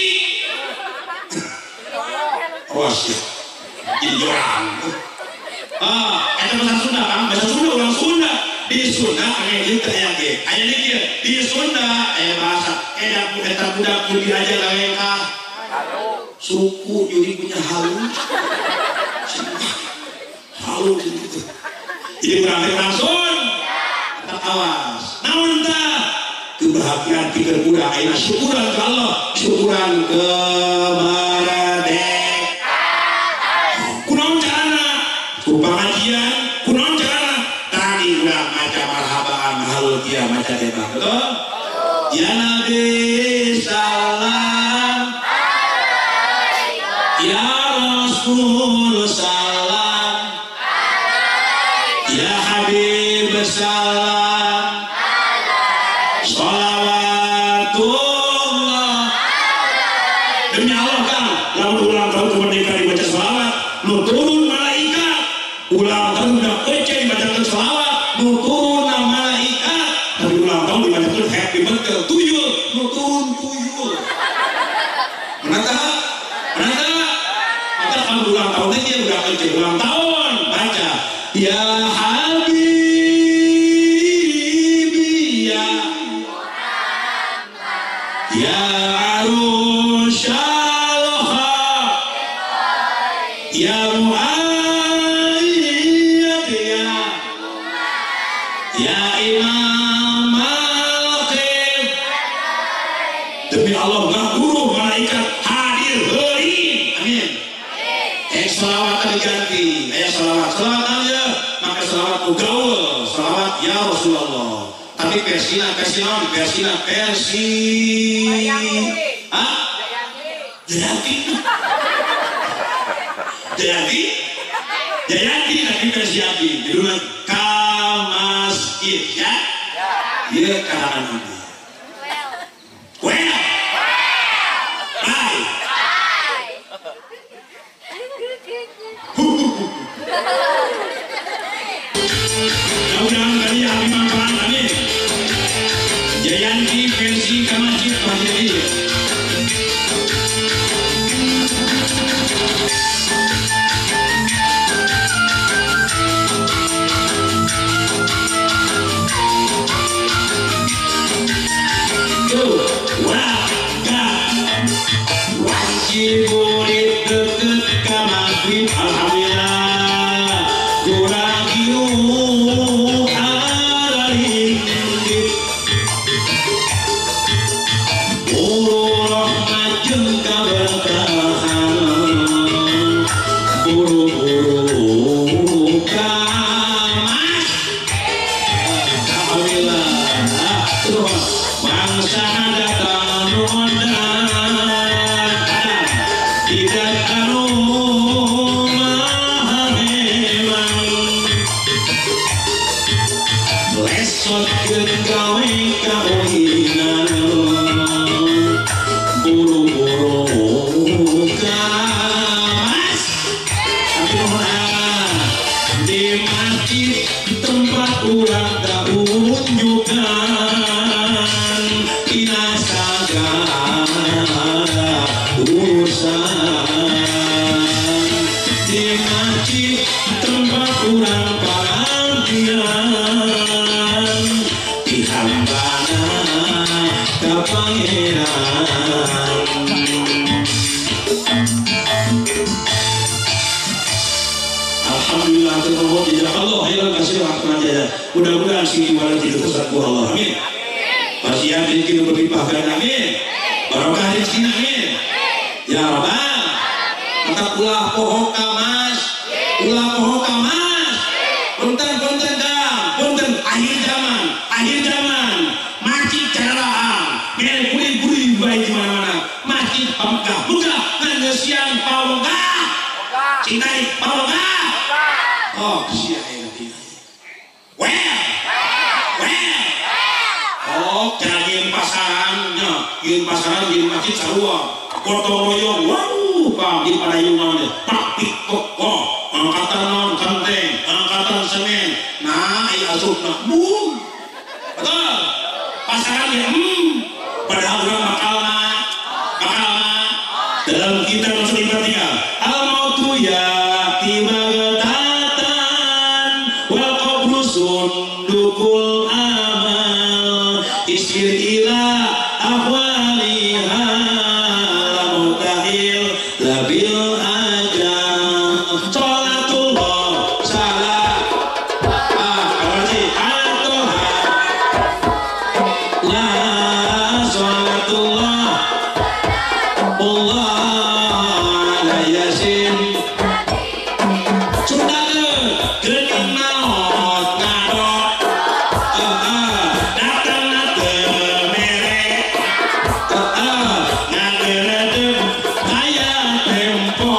awas ya jadi orang itu bahasa Sunda kan bahasa Sunda orang Sunda di Sunda aya ieu teh aya ge aya kieu di Sunda aya bahasa eta budak kudu aja ka suku jadi punya halus halus gitu jadi urang teh langsung tetap awas naon tah kebahagiaan pikir budak ayeuna syukuran ke Allah syukuran kemerdekaan kunaon carana ku pengajian kunaon carana tadi urang maca marhabaan halul kia maca tebak betul ya Nabi salam ya Rasul salam ya Habib salam sholawatullah. Demi Allah Kang, lamun ulang tahun kemerdekaan dibaca sholawat, nu turun malaikat. Ulang tahun udah kece dibacakan sholawat, nu turun malaikat. Tapi ulang tahun dibacakan happy birthday tuyul, nu turun tuyul. Menata? Menata? Maka kalau ulang tahun dia udah kece ulang tahun baca ya Habibi ya ya Arusyal ya Muayyad ya ya Imam al-Qib. Demi Allah guru malaikat hadir heureun. Amin. Selawat diganti aya selawat selawat aja maka selawat gaul selawat ya Rasulullah tapi versina versi naon versina versi ah Jayanti Jayanti Jayanti tapi versi Abi judulna ka masjid ya ieu karangan Abi well bye. Mudah-mudahan kali abi manfaat amin. Jayanti versi ka masjid masjid ieu. Ciburit deket ka maghrib alhamdulillah kurang ieu aralindit buru rahmat jeung kaberkahan buru-buru ka mas alhamdulillah terus. Di masjid tempat urang panggilan di hambana ka pangeran. Alhamdulillah terlalu jazakallah khairan katsiran rahmat. Mudah-mudahan sing ibadah diteruskan ku Allah. Amin. Pasian rezeki berlimpah dan amin. Barokah rezeki amin. Ya Rabbal. Maka ulah poho ka mas, ulah poho ka mas. Punten-punten dang, punten akhir zaman, akhir zaman. Masjid caraan, mere buri-buri bae di mana-mana. Masjid pamegah, buka ngeusian pawegah. Cintai pawegah. Oh, sia ya. Well. Well. Oh, jangan pasarannya, jeung pasaran jeung masjid sarua. Gotong royong, waduh, pang di padayungan teh. Praktik kokoh, angkatan non kenteng, angkatan semen. Nah, ieu asupna. Boom. Betul. Pasaran ya, padahal urang bakal dalam kita masuk ibaratnya. Al mautu ya tiba getatan wal qabru sundukul amal isir ila ahwaliha mutahil labil ajal salatullah salam la salatullah Allah ala yasin sudah geuning maot ngadok datang teu mere ngageredeg aya tempo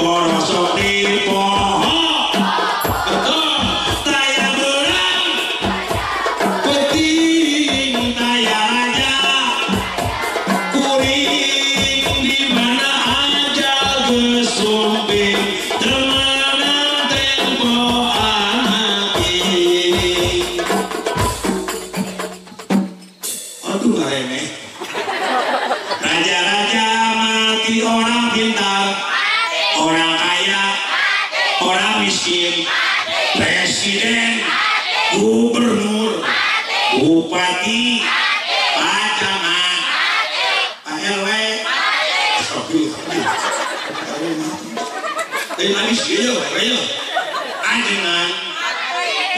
borosok di poho betul taya beurang penting taya raja kuring di mana aja gesumping temenan tempo anaki. Aduh ngaremeh. Raja-raja mati orang pintar, orang kaya, orang miskin, presiden, gubernur, bupati, pak camat, pak RW, dari manis gitu, ayo, ajengan,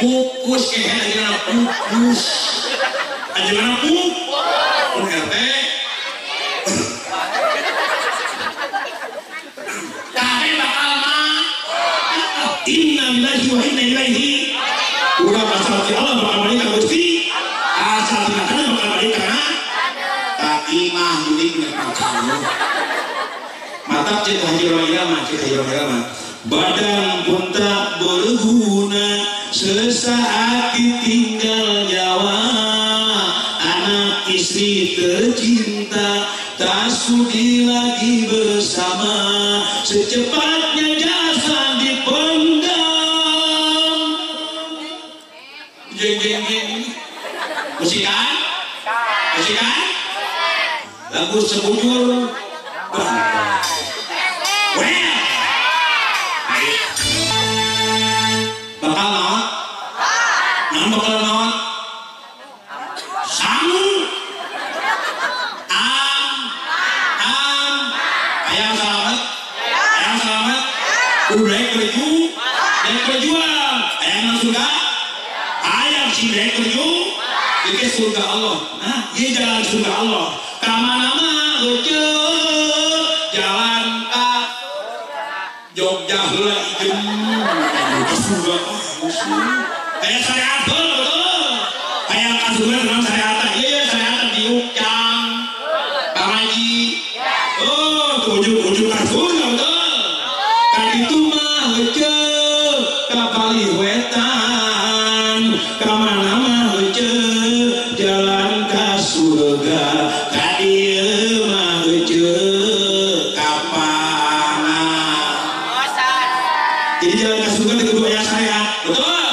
kukus kayaknya ajengan kukus, ajengan kukus, RT. Kabeh bakal mah. Inna lillahi wa inna ilaihi. Urang asal ti Allah bakal balik ka Gusti. Asal ti kana bakal balik kana. Ka imah geuning ka. Mata cek haji urang mah, cek haji urang mah. Badan pun tak berguna sesaat ditinggal nyawa. Anak istri tercinta tak sudi lagi bersama. Secepatnya jasad dipendam. Jeng jeng jeng. Musikan? Musikan? Lagu sebujur. Well. Bakal naon? Naon bakal naon? Sangu. Am. Am. Ayam selamat. Ayam selamat. Udah berjuang, daek berjuang. Ayam surga. Ayam sing daek berjuang. Iki surga Allah. Nah, ieu jalan surga Allah. Ka mana-mana leuceuk jalan ka Jogja heula ieu. Ka surga. Aya syariat betul. Aya ka surga naon syariat? Ieu syariat diukang. Pangaji. Oh, ujung-ujung ka surga betul. Ka ditu mah leuceuk ka palih wetan. Ka mana mah leuceuk jalan ka surga. Ka dieu mah leuceuk ka pangan. Jadi jalan ke surga itu kudu aya syariat. Betul.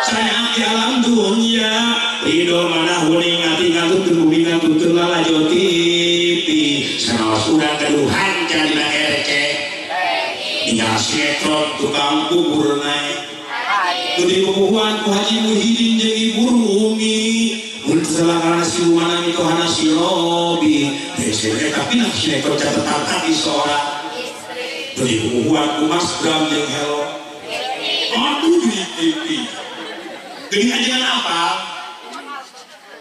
Syariat di alam dunia. Ridho mana huning ati ngantuk bumi ngantuk lalajo TV. Sanaos urang gaduhan dina RC. Tinggal sinetron tukang bubur naik. Nu dipupuhuan ku Haji Muhyiddin jeung Ibu Rumi. Mun salah si Rumana mitohana si Robi. Tapi nah sinetron catatan hati seorang. Nu dipupuhuan ku Mas Bram jeung Helo. Aduh di TV. Geuning ajengan apa?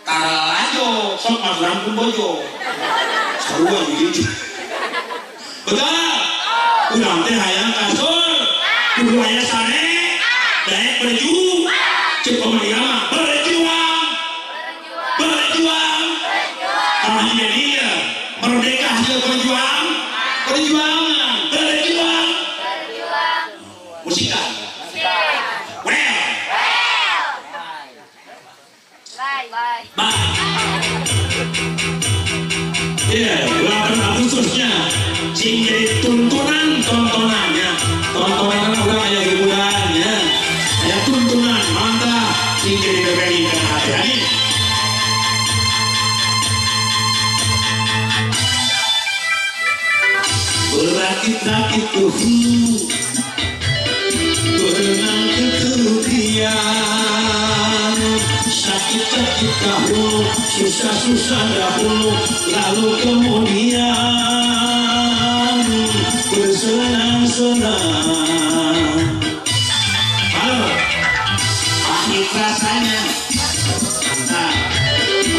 Taralajo sok Mas Bram pun bojo. Sarua jadi. Betul. Urang teh hayang kasur, kudu aya sare, daek berjuang, cek pemerintah mah berjuang, berjuang, kalau jadi merdeka hasil berjuang, perjuangan, berjuang, musikan, well, bye. Iya, 8 Agustusnya, sing jadi tuntunan tontonannya, tontonan udah aya hiburannya, aya tuntunan mantap, sing jadi bebelikan hati. Berakit-rakit tuhu, berenang ketepian, sakit-sakit dahulu, susah-susah dahulu, lalu kemudian bersenang-senang. Halo, pahit rasanya,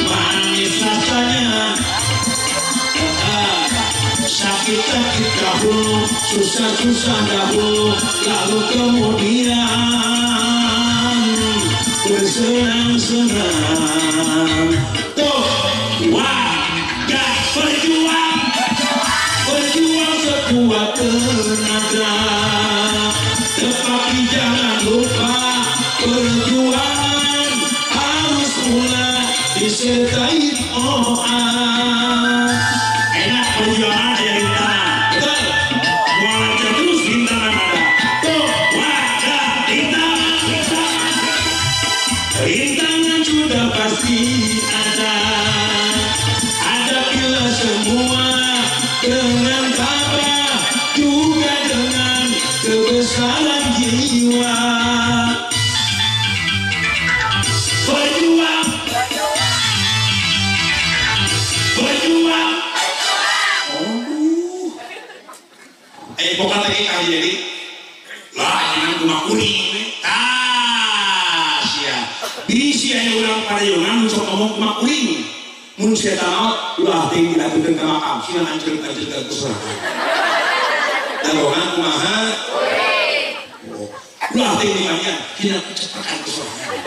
manis rasanya, sakit-sakit dahulu, susah-susah dahulu, lalu kemudian bersenang-senang. Tuh, wah, gak berjuang, berjuang sekuat tenaga. Tetapi jangan lupa, perjuangan harus mulai disertai doa. Enak perjuangan ada rintangan, betul? Mau terus rintangan ada. Tuh, wah, rintangan, rintangan. Rintangan sudah pasti ada. Hadapilah semua dengan tabah, juga dengan kebesaran jiwa. Berjuang, berjuang. Oh, bukan lagi kali jadi lah, jangan cuma kuning. Tas ya, bisi aya urang parayungan sok ngomong kumaha kuring. Mun sia maot ulah teuing dilakukeun ka makam, sieun anjeun-anjeun ka kusorangan. Dagoan kumaha? Kuring. Ulah teuing dimandian, sieun kuceprekan kusorangan.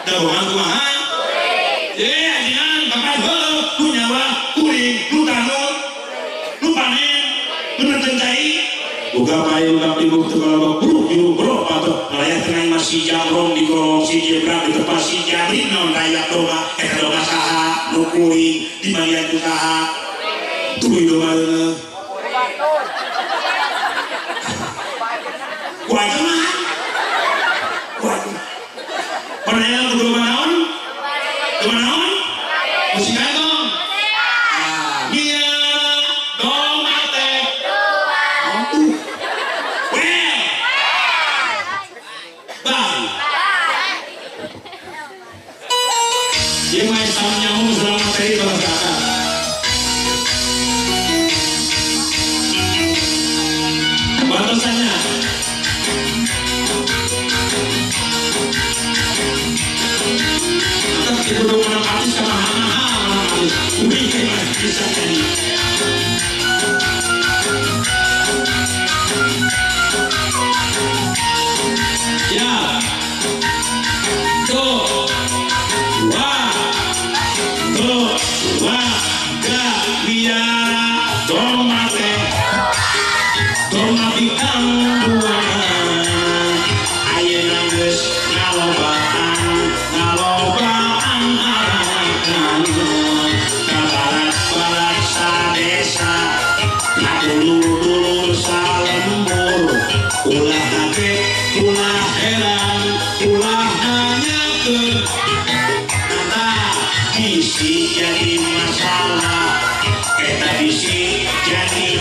Dagoan kumaha? Kuring. Ye, ajengan bapak heueuh nu nyawa kuring, nu tanur, nu panen, nu neuteuh cai. Boga payung tapi teu kalobok bruk juruk brok patok ngelayat tenang masih jamrong di kolong si jebrak di tepas si jabrik naon rakyat domba eta domba saha nu kuring di mandian ku saha tuluy domba leueuh ku aing mah ku aing pernah ku domba naon domba naon musik dong ah mia domba teh dia main sama nyamuk selama materi bahasa kata. Batasannya tetap diburu menang artis sama mahal menang artis. Wih, bisa jadi. Ya, tuh, wah, tuh, wah, gak biara tomate, tomate kang buangan, ayeuna geus ngalobaan, ngalobaan arakan, ka barat-barat sadesa, ka dulur-dulur salembur, ulah kaget, ulah heran, ulah nanyakeun. Bisi jadi masalah, eta bisi jadi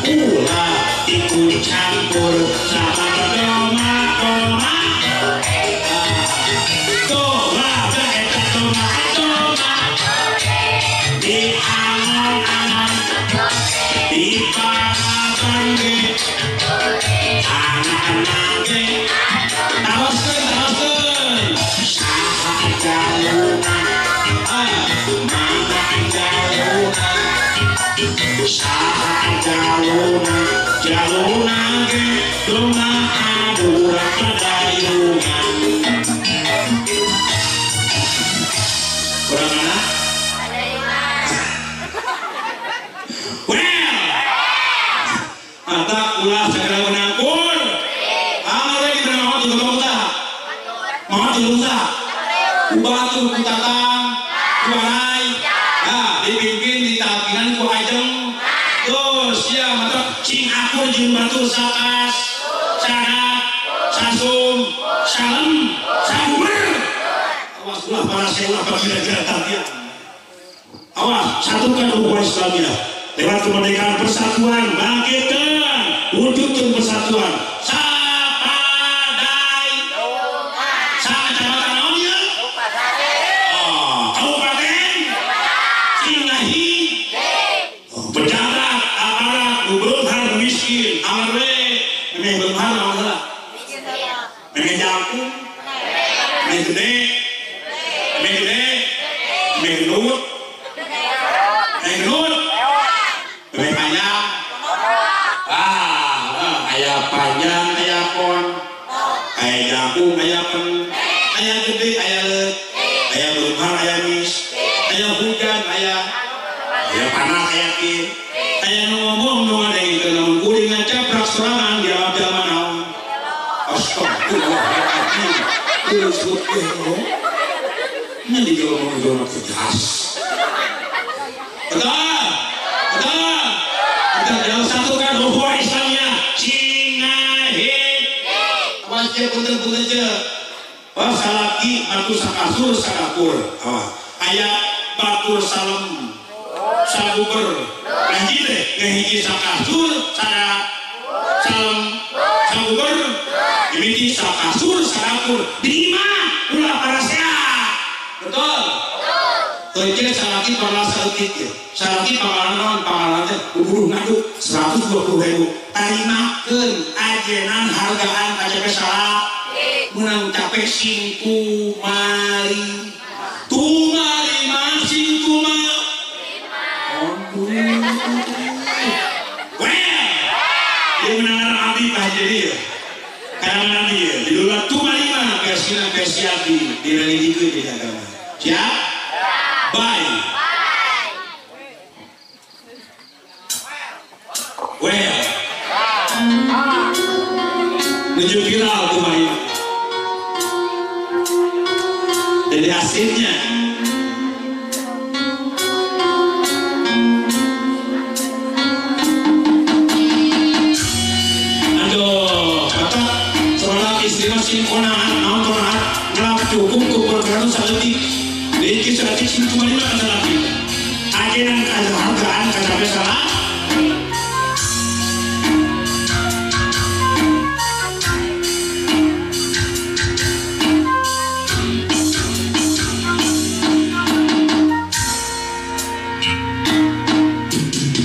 ulah Anak-anak ge taroskeun taroskeun saha jaluna mana jaluna saha jaluna jaluna ge dona aburak padayungan kurang mana? Well, mata ulah segera menangkur. Amare kita mau tunggu tak? Mau tunggu tak? Batu kutatang, kuarai, nah dipimpin ditakinan ku ajeng. Terus ya mata cing akur jeung batu sakas, sarak, sasum, salem, sabuber. Awas ulah para ulah bagi-bagi tatian. Awas satukan ukhuwah Islamiyah lewat kemerdekaan persatuan bangkitkan wujudkan persatuan sapadai sa kecamatan naon ya? Oh, kabupaten Cimahi pejabat aparat nu beunghar miskin amar we memeh beunghar naon heula memeh jangkung memeh gede memeh gede memeh gendut memeh gendut memeh panjang aya panjang aya pon aya jangkung aya pen aya gede aya leut aya beunghar aya mis aya hujan aya aya panas aya kieu aya nu ngomong nu ngadengkeun lamun kuring ngacaprak sorangan jawab jalma naon astagfirullahaladzim terus ngomong nya dijawab tegas betul betul kita jauh satukan ukhuwah Islamnya cingahit awas je punten-punten je wah salaki batu sakasur sakakur aya batur salem sabuber lanjut deh ngehiji sakasur sarak salem sabuber dimiti sakasur sakakur di imah ulah parasea betul. Teuing salaki pernah saeutik ya. Salaki pangalaman pangalaman teh buruh ngaduk 120.000. Tarimakeun ajenan hargaan KCP salah. Meunang capek sing kumari. Tumari mah sing kuma. Well, dia menang abdi tah jadi ya. Kadang nanti ya, judulnya tumari mah versina versi abdi direligikeun di agama. Siap? Bye. Well, menuju viral tuh Maria. Jadi hasilnya aduh, kata seorang istri masih konaan, naon konaan, ngelap cukup kumpul saeutik. Dikit saeutik sing cuma lima kata lagi. Ajenan hargaan kata salah.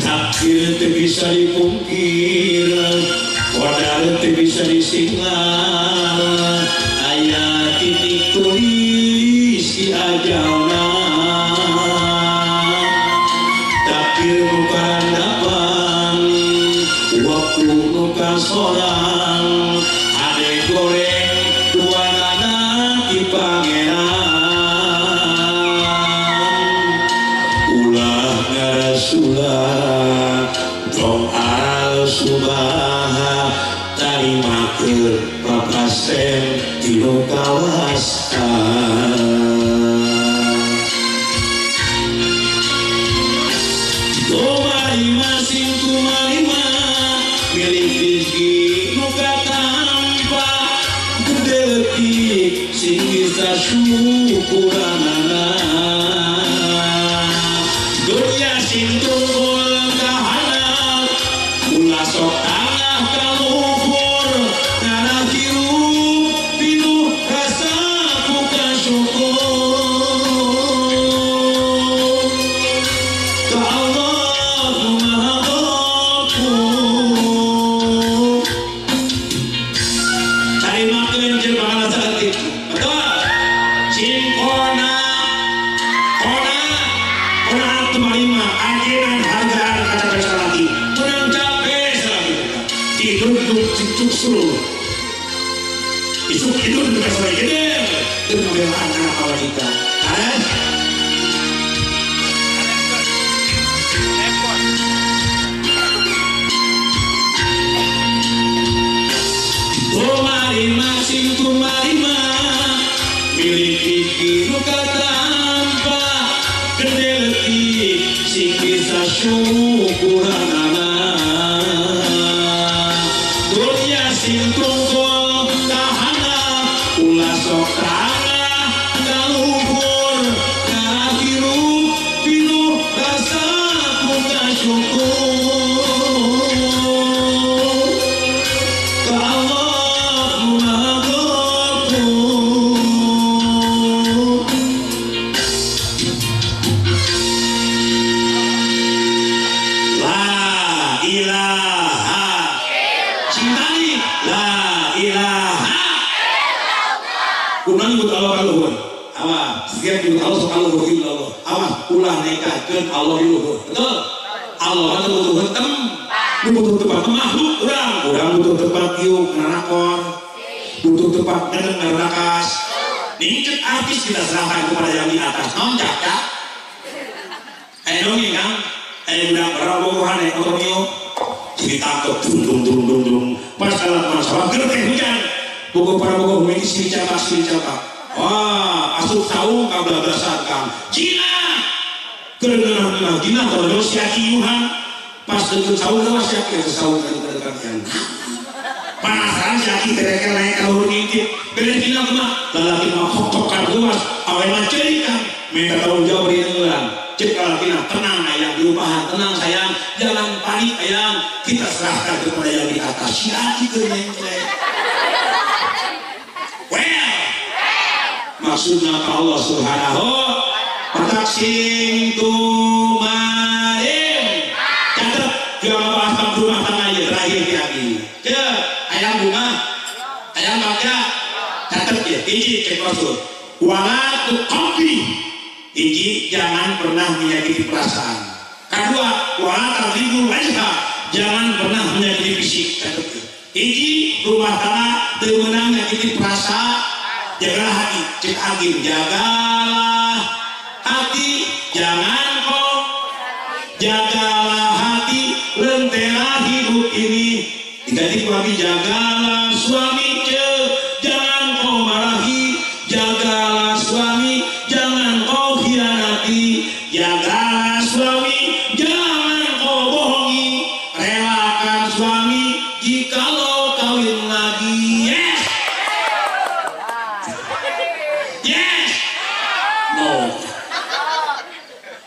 Takdir teu bisa dipungkir, qadar teu bisa disinglar, aya titik tulis di ajalna. Takdir nu karandapan, waktu nu kasorang, ade goreng duanana ti pangeran. Ulah ngarasulah tong al subaha tarimakeun papasen tinu kawasta. Kumarima sing kumarima milik rizki nu katampa gede leutik sing bisa syukuranana. Dunya sing tunggul kahanap ulah sok tangah kaluhur ngarah hirup pinuh rasa ku kasyukur ka Allah nu Maha Ghafur. Cegduk cicuk seluruh. Isuk itu bukan sebagai gede dan pembelaan anak pamajikan. Ada? Tumarima sing tumarima miliki kiru tanpa gede letih sing bisa syukuranana dunia sing tungkol kahana ulah sok tanah kaluhur karah hirup pinuh rasa ku syukur ka Allah. Ulah nekahkeun Allah di luhur. Betul? Allah itu butuh tem, butuh tempat makhluk urang, urang butuh tempat kieu ngarakon, butuh tempat ngedeng ngarakas. Ning artis kita serahkan kepada yang di atas. Naon cak? Aya dongeng Kang, aya budak bogohan aya otormio ditangkep dung dung dung dung. Pas alat masalah gerteh hujan. Bogoh para bogoh mimiti silih capak silih capak. Wah, asup saung kabablasan Kang. Cina kerenang gina kalau si aki yuhan pas deket saung lah si aki saung dekat yang penasaran si aki tereker naik kalau ngintip beres gina kemah lalaki mah kok-kokan luas awal mah cerita minta tanggung jawab dari orang cek lalaki nah tenang ayang diupahan tenang sayang jangan panik ayang kita serahkan kepada yang di atas si aki kerenang well maksudnya ke Allah subhanahu petak sing tumarim catet jual bahas rumah tangga ya terakhir lagi ke ayam bunga ayam bagja catet ya hiji cek rasul wala tuqabi hiji jangan pernah menyakiti perasaan kedua wala tadribu wajha jangan pernah menyakiti fisik catet ya hiji rumah tangga teu meunang menyakiti perasaan jagalah hati cek agim jagalah hati jangan kau jagalah hati lentera hidup ini diganti suami jagalah suami jangan kau marahi jagalah suami jangan kau khianati jagalah suami jangan kau bohongi relakan suami jikalau kawin lagi. Yes yes no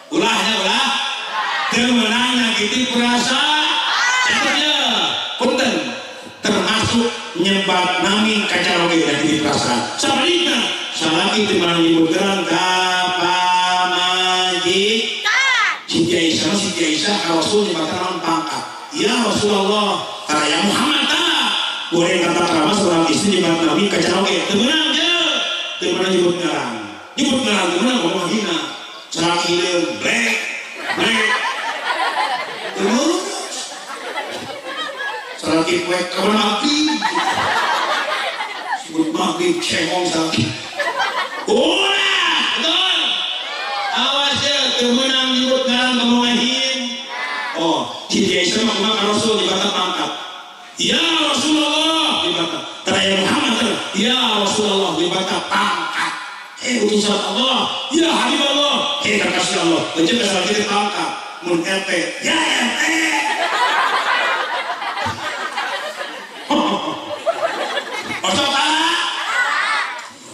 ulahnya ulah temenang nyakiti perasaan catatnya punten termasuk nyebat nami kacaroge nyakiti perasaan sabarita salaki temenang nyebut gerang kapamajikan Siti Aisyah Siti Aisyah Rasul nyebatan naon pangkat ya Rasulullah karya Muhammad tak boleh kata kerama seorang istri nyebat nami kacaroge temenang je temenang nyebut ngerang temenang ngomong hina salaki blek blek terus salaki poek kabar maghrib sebut maghrib cengong salaki ulah betul awas ya temenang nyebut ngaran ngomongin oh Siti Aisyah mah kumaha Rasul dibantah pangkat ya Rasulullah dibantah teraya Muhammad ya Rasulullah dibantah pangkat utusan Allah ya Habib Allah kekasih Allah lanjut ke salaki pangkat mun RT ya RT ojo kalah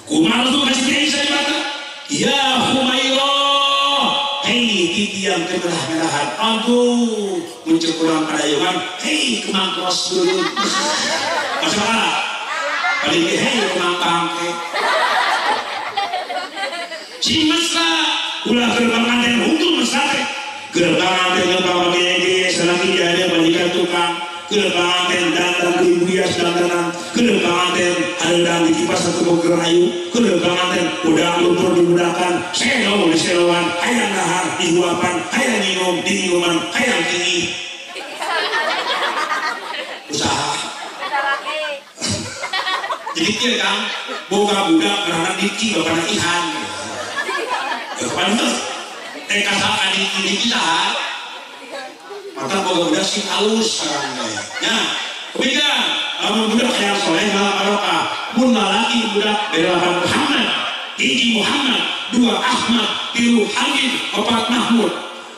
kumaha Rasul kasih Aisyah dibantah ya Humairah hei titiang kemerah-merahan aduh muncul kurang padayungan hei kemang kros dulu ojo kalah paling hei kemang bangke si mesra ulah gerbang anten hukum mesra teh gerbang anten ngebang bagi selagi jaya bajikan tukang gerbang anten datang ke ibu hias dandanan gerbang anten adendang di kipas satu boker ayu gerbang anten udang lumpur dimudahkan selo di seloan hayang dahar di huapan hayang minum di minuman hayang tinggi usaha Jadi kieu Kang, boga budak ngaranna Diki bapana Ihan. Kapan teh? Teh ka Diki Diki saha? Mata boga budak sing alus sareng teh. Nya, ketiga, lamun budak hayang soleh malah barokah. Mun lalaki budak beraran Muhammad, hiji Muhammad, dua Ahmad, tilu Hamid, opat Mahmud.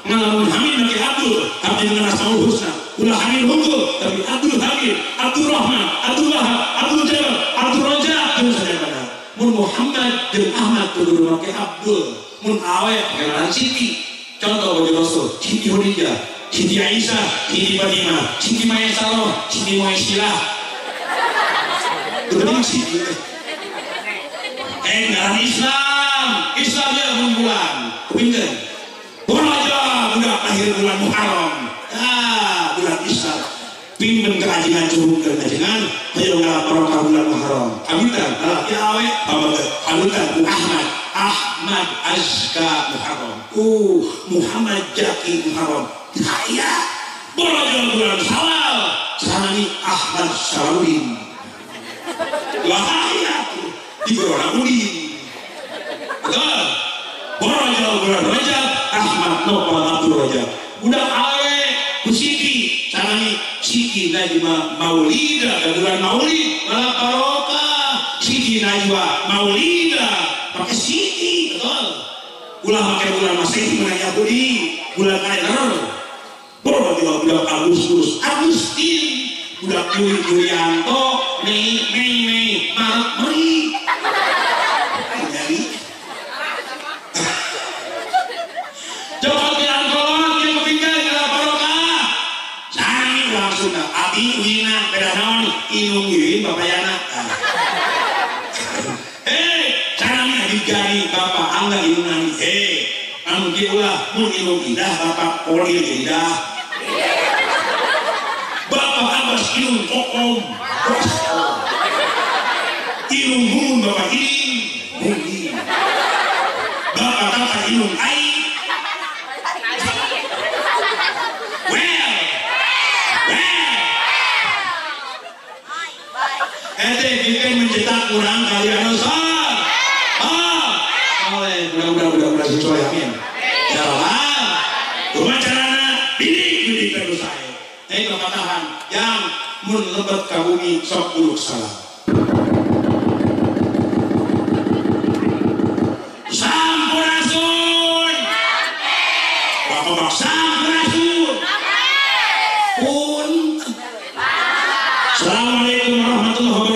Ngalamun Hamid make Abdul, abdi dengan Asmaul Husna. Ulah Hamid unggul, tapi Abdul Hamid, Abdul Rahman, Abdul Wahab, Abdul Jabbar, Abdul Rajab, jeung sadayana. Mun Muhammad jeung Ahmad kudu make Abdul. Mun awe ngaran Siti. Contoh bagi Rasul, Siti Khadijah, Siti Aisyah, Siti Fatimah, Siti Maisaroh, Siti Maisyah. Kudu Siti. Ngaran Islam, Islam ya mun bulan. Kupingkeun. Raja budak lahir bulan Muharram. Ah, bulan Islam. Pimpen kerajinan curungkeun kajengan, hayo ngalap barokah bulan Muharram. Awitan lalaki awe, awitan ku Ahmad. Ahmad Azka Muharram. Muhammad Jaki Muharram. Kaya borojo bulan Syawal. Sanani Ahmad Syawaludin. Bahaya di Corona Udin. Betul. Borojo bulan Rajab, Ahmad Nopal Abdul Rajab. Budak awe ku Siti, sanani Siti Najwa Maulida, bulan Maulid malah barokah. Siti Najwa Maulida pakai Siti, betul. Ulah pakai bulan Masehi bulan Yahudi, bulan kalender. Borojo budak Agustus, Agustin, budak Yuli Yulianto, Mei Mei Mei, Maret Mei. Jadi cokot jalan kolot yang kepingkan jalan barokah. Sami urang Sunda, abi wina beda naon inung yeuin bapak yana. Sami abi gani bapak angga inung nani. Anu kieu ulah mun inung indah bapak kolil indah. Bapak Abbas inung kokom. Inung mun bapak iring mungkin. Bapak tata inung aing. Well. Ente bikin mencetak kurang kalian dosa. Ah, oleh mudah-mudahan mudah-mudahan sesuai amin. Ya Allah, kumaha carana didik terus saya. Kepatahan yang mun lebet ka bumi sok uluk salam. Sampurasun. Bapak sampurasun. Pun. Assalamualaikum warahmatullahi wabarakatuh.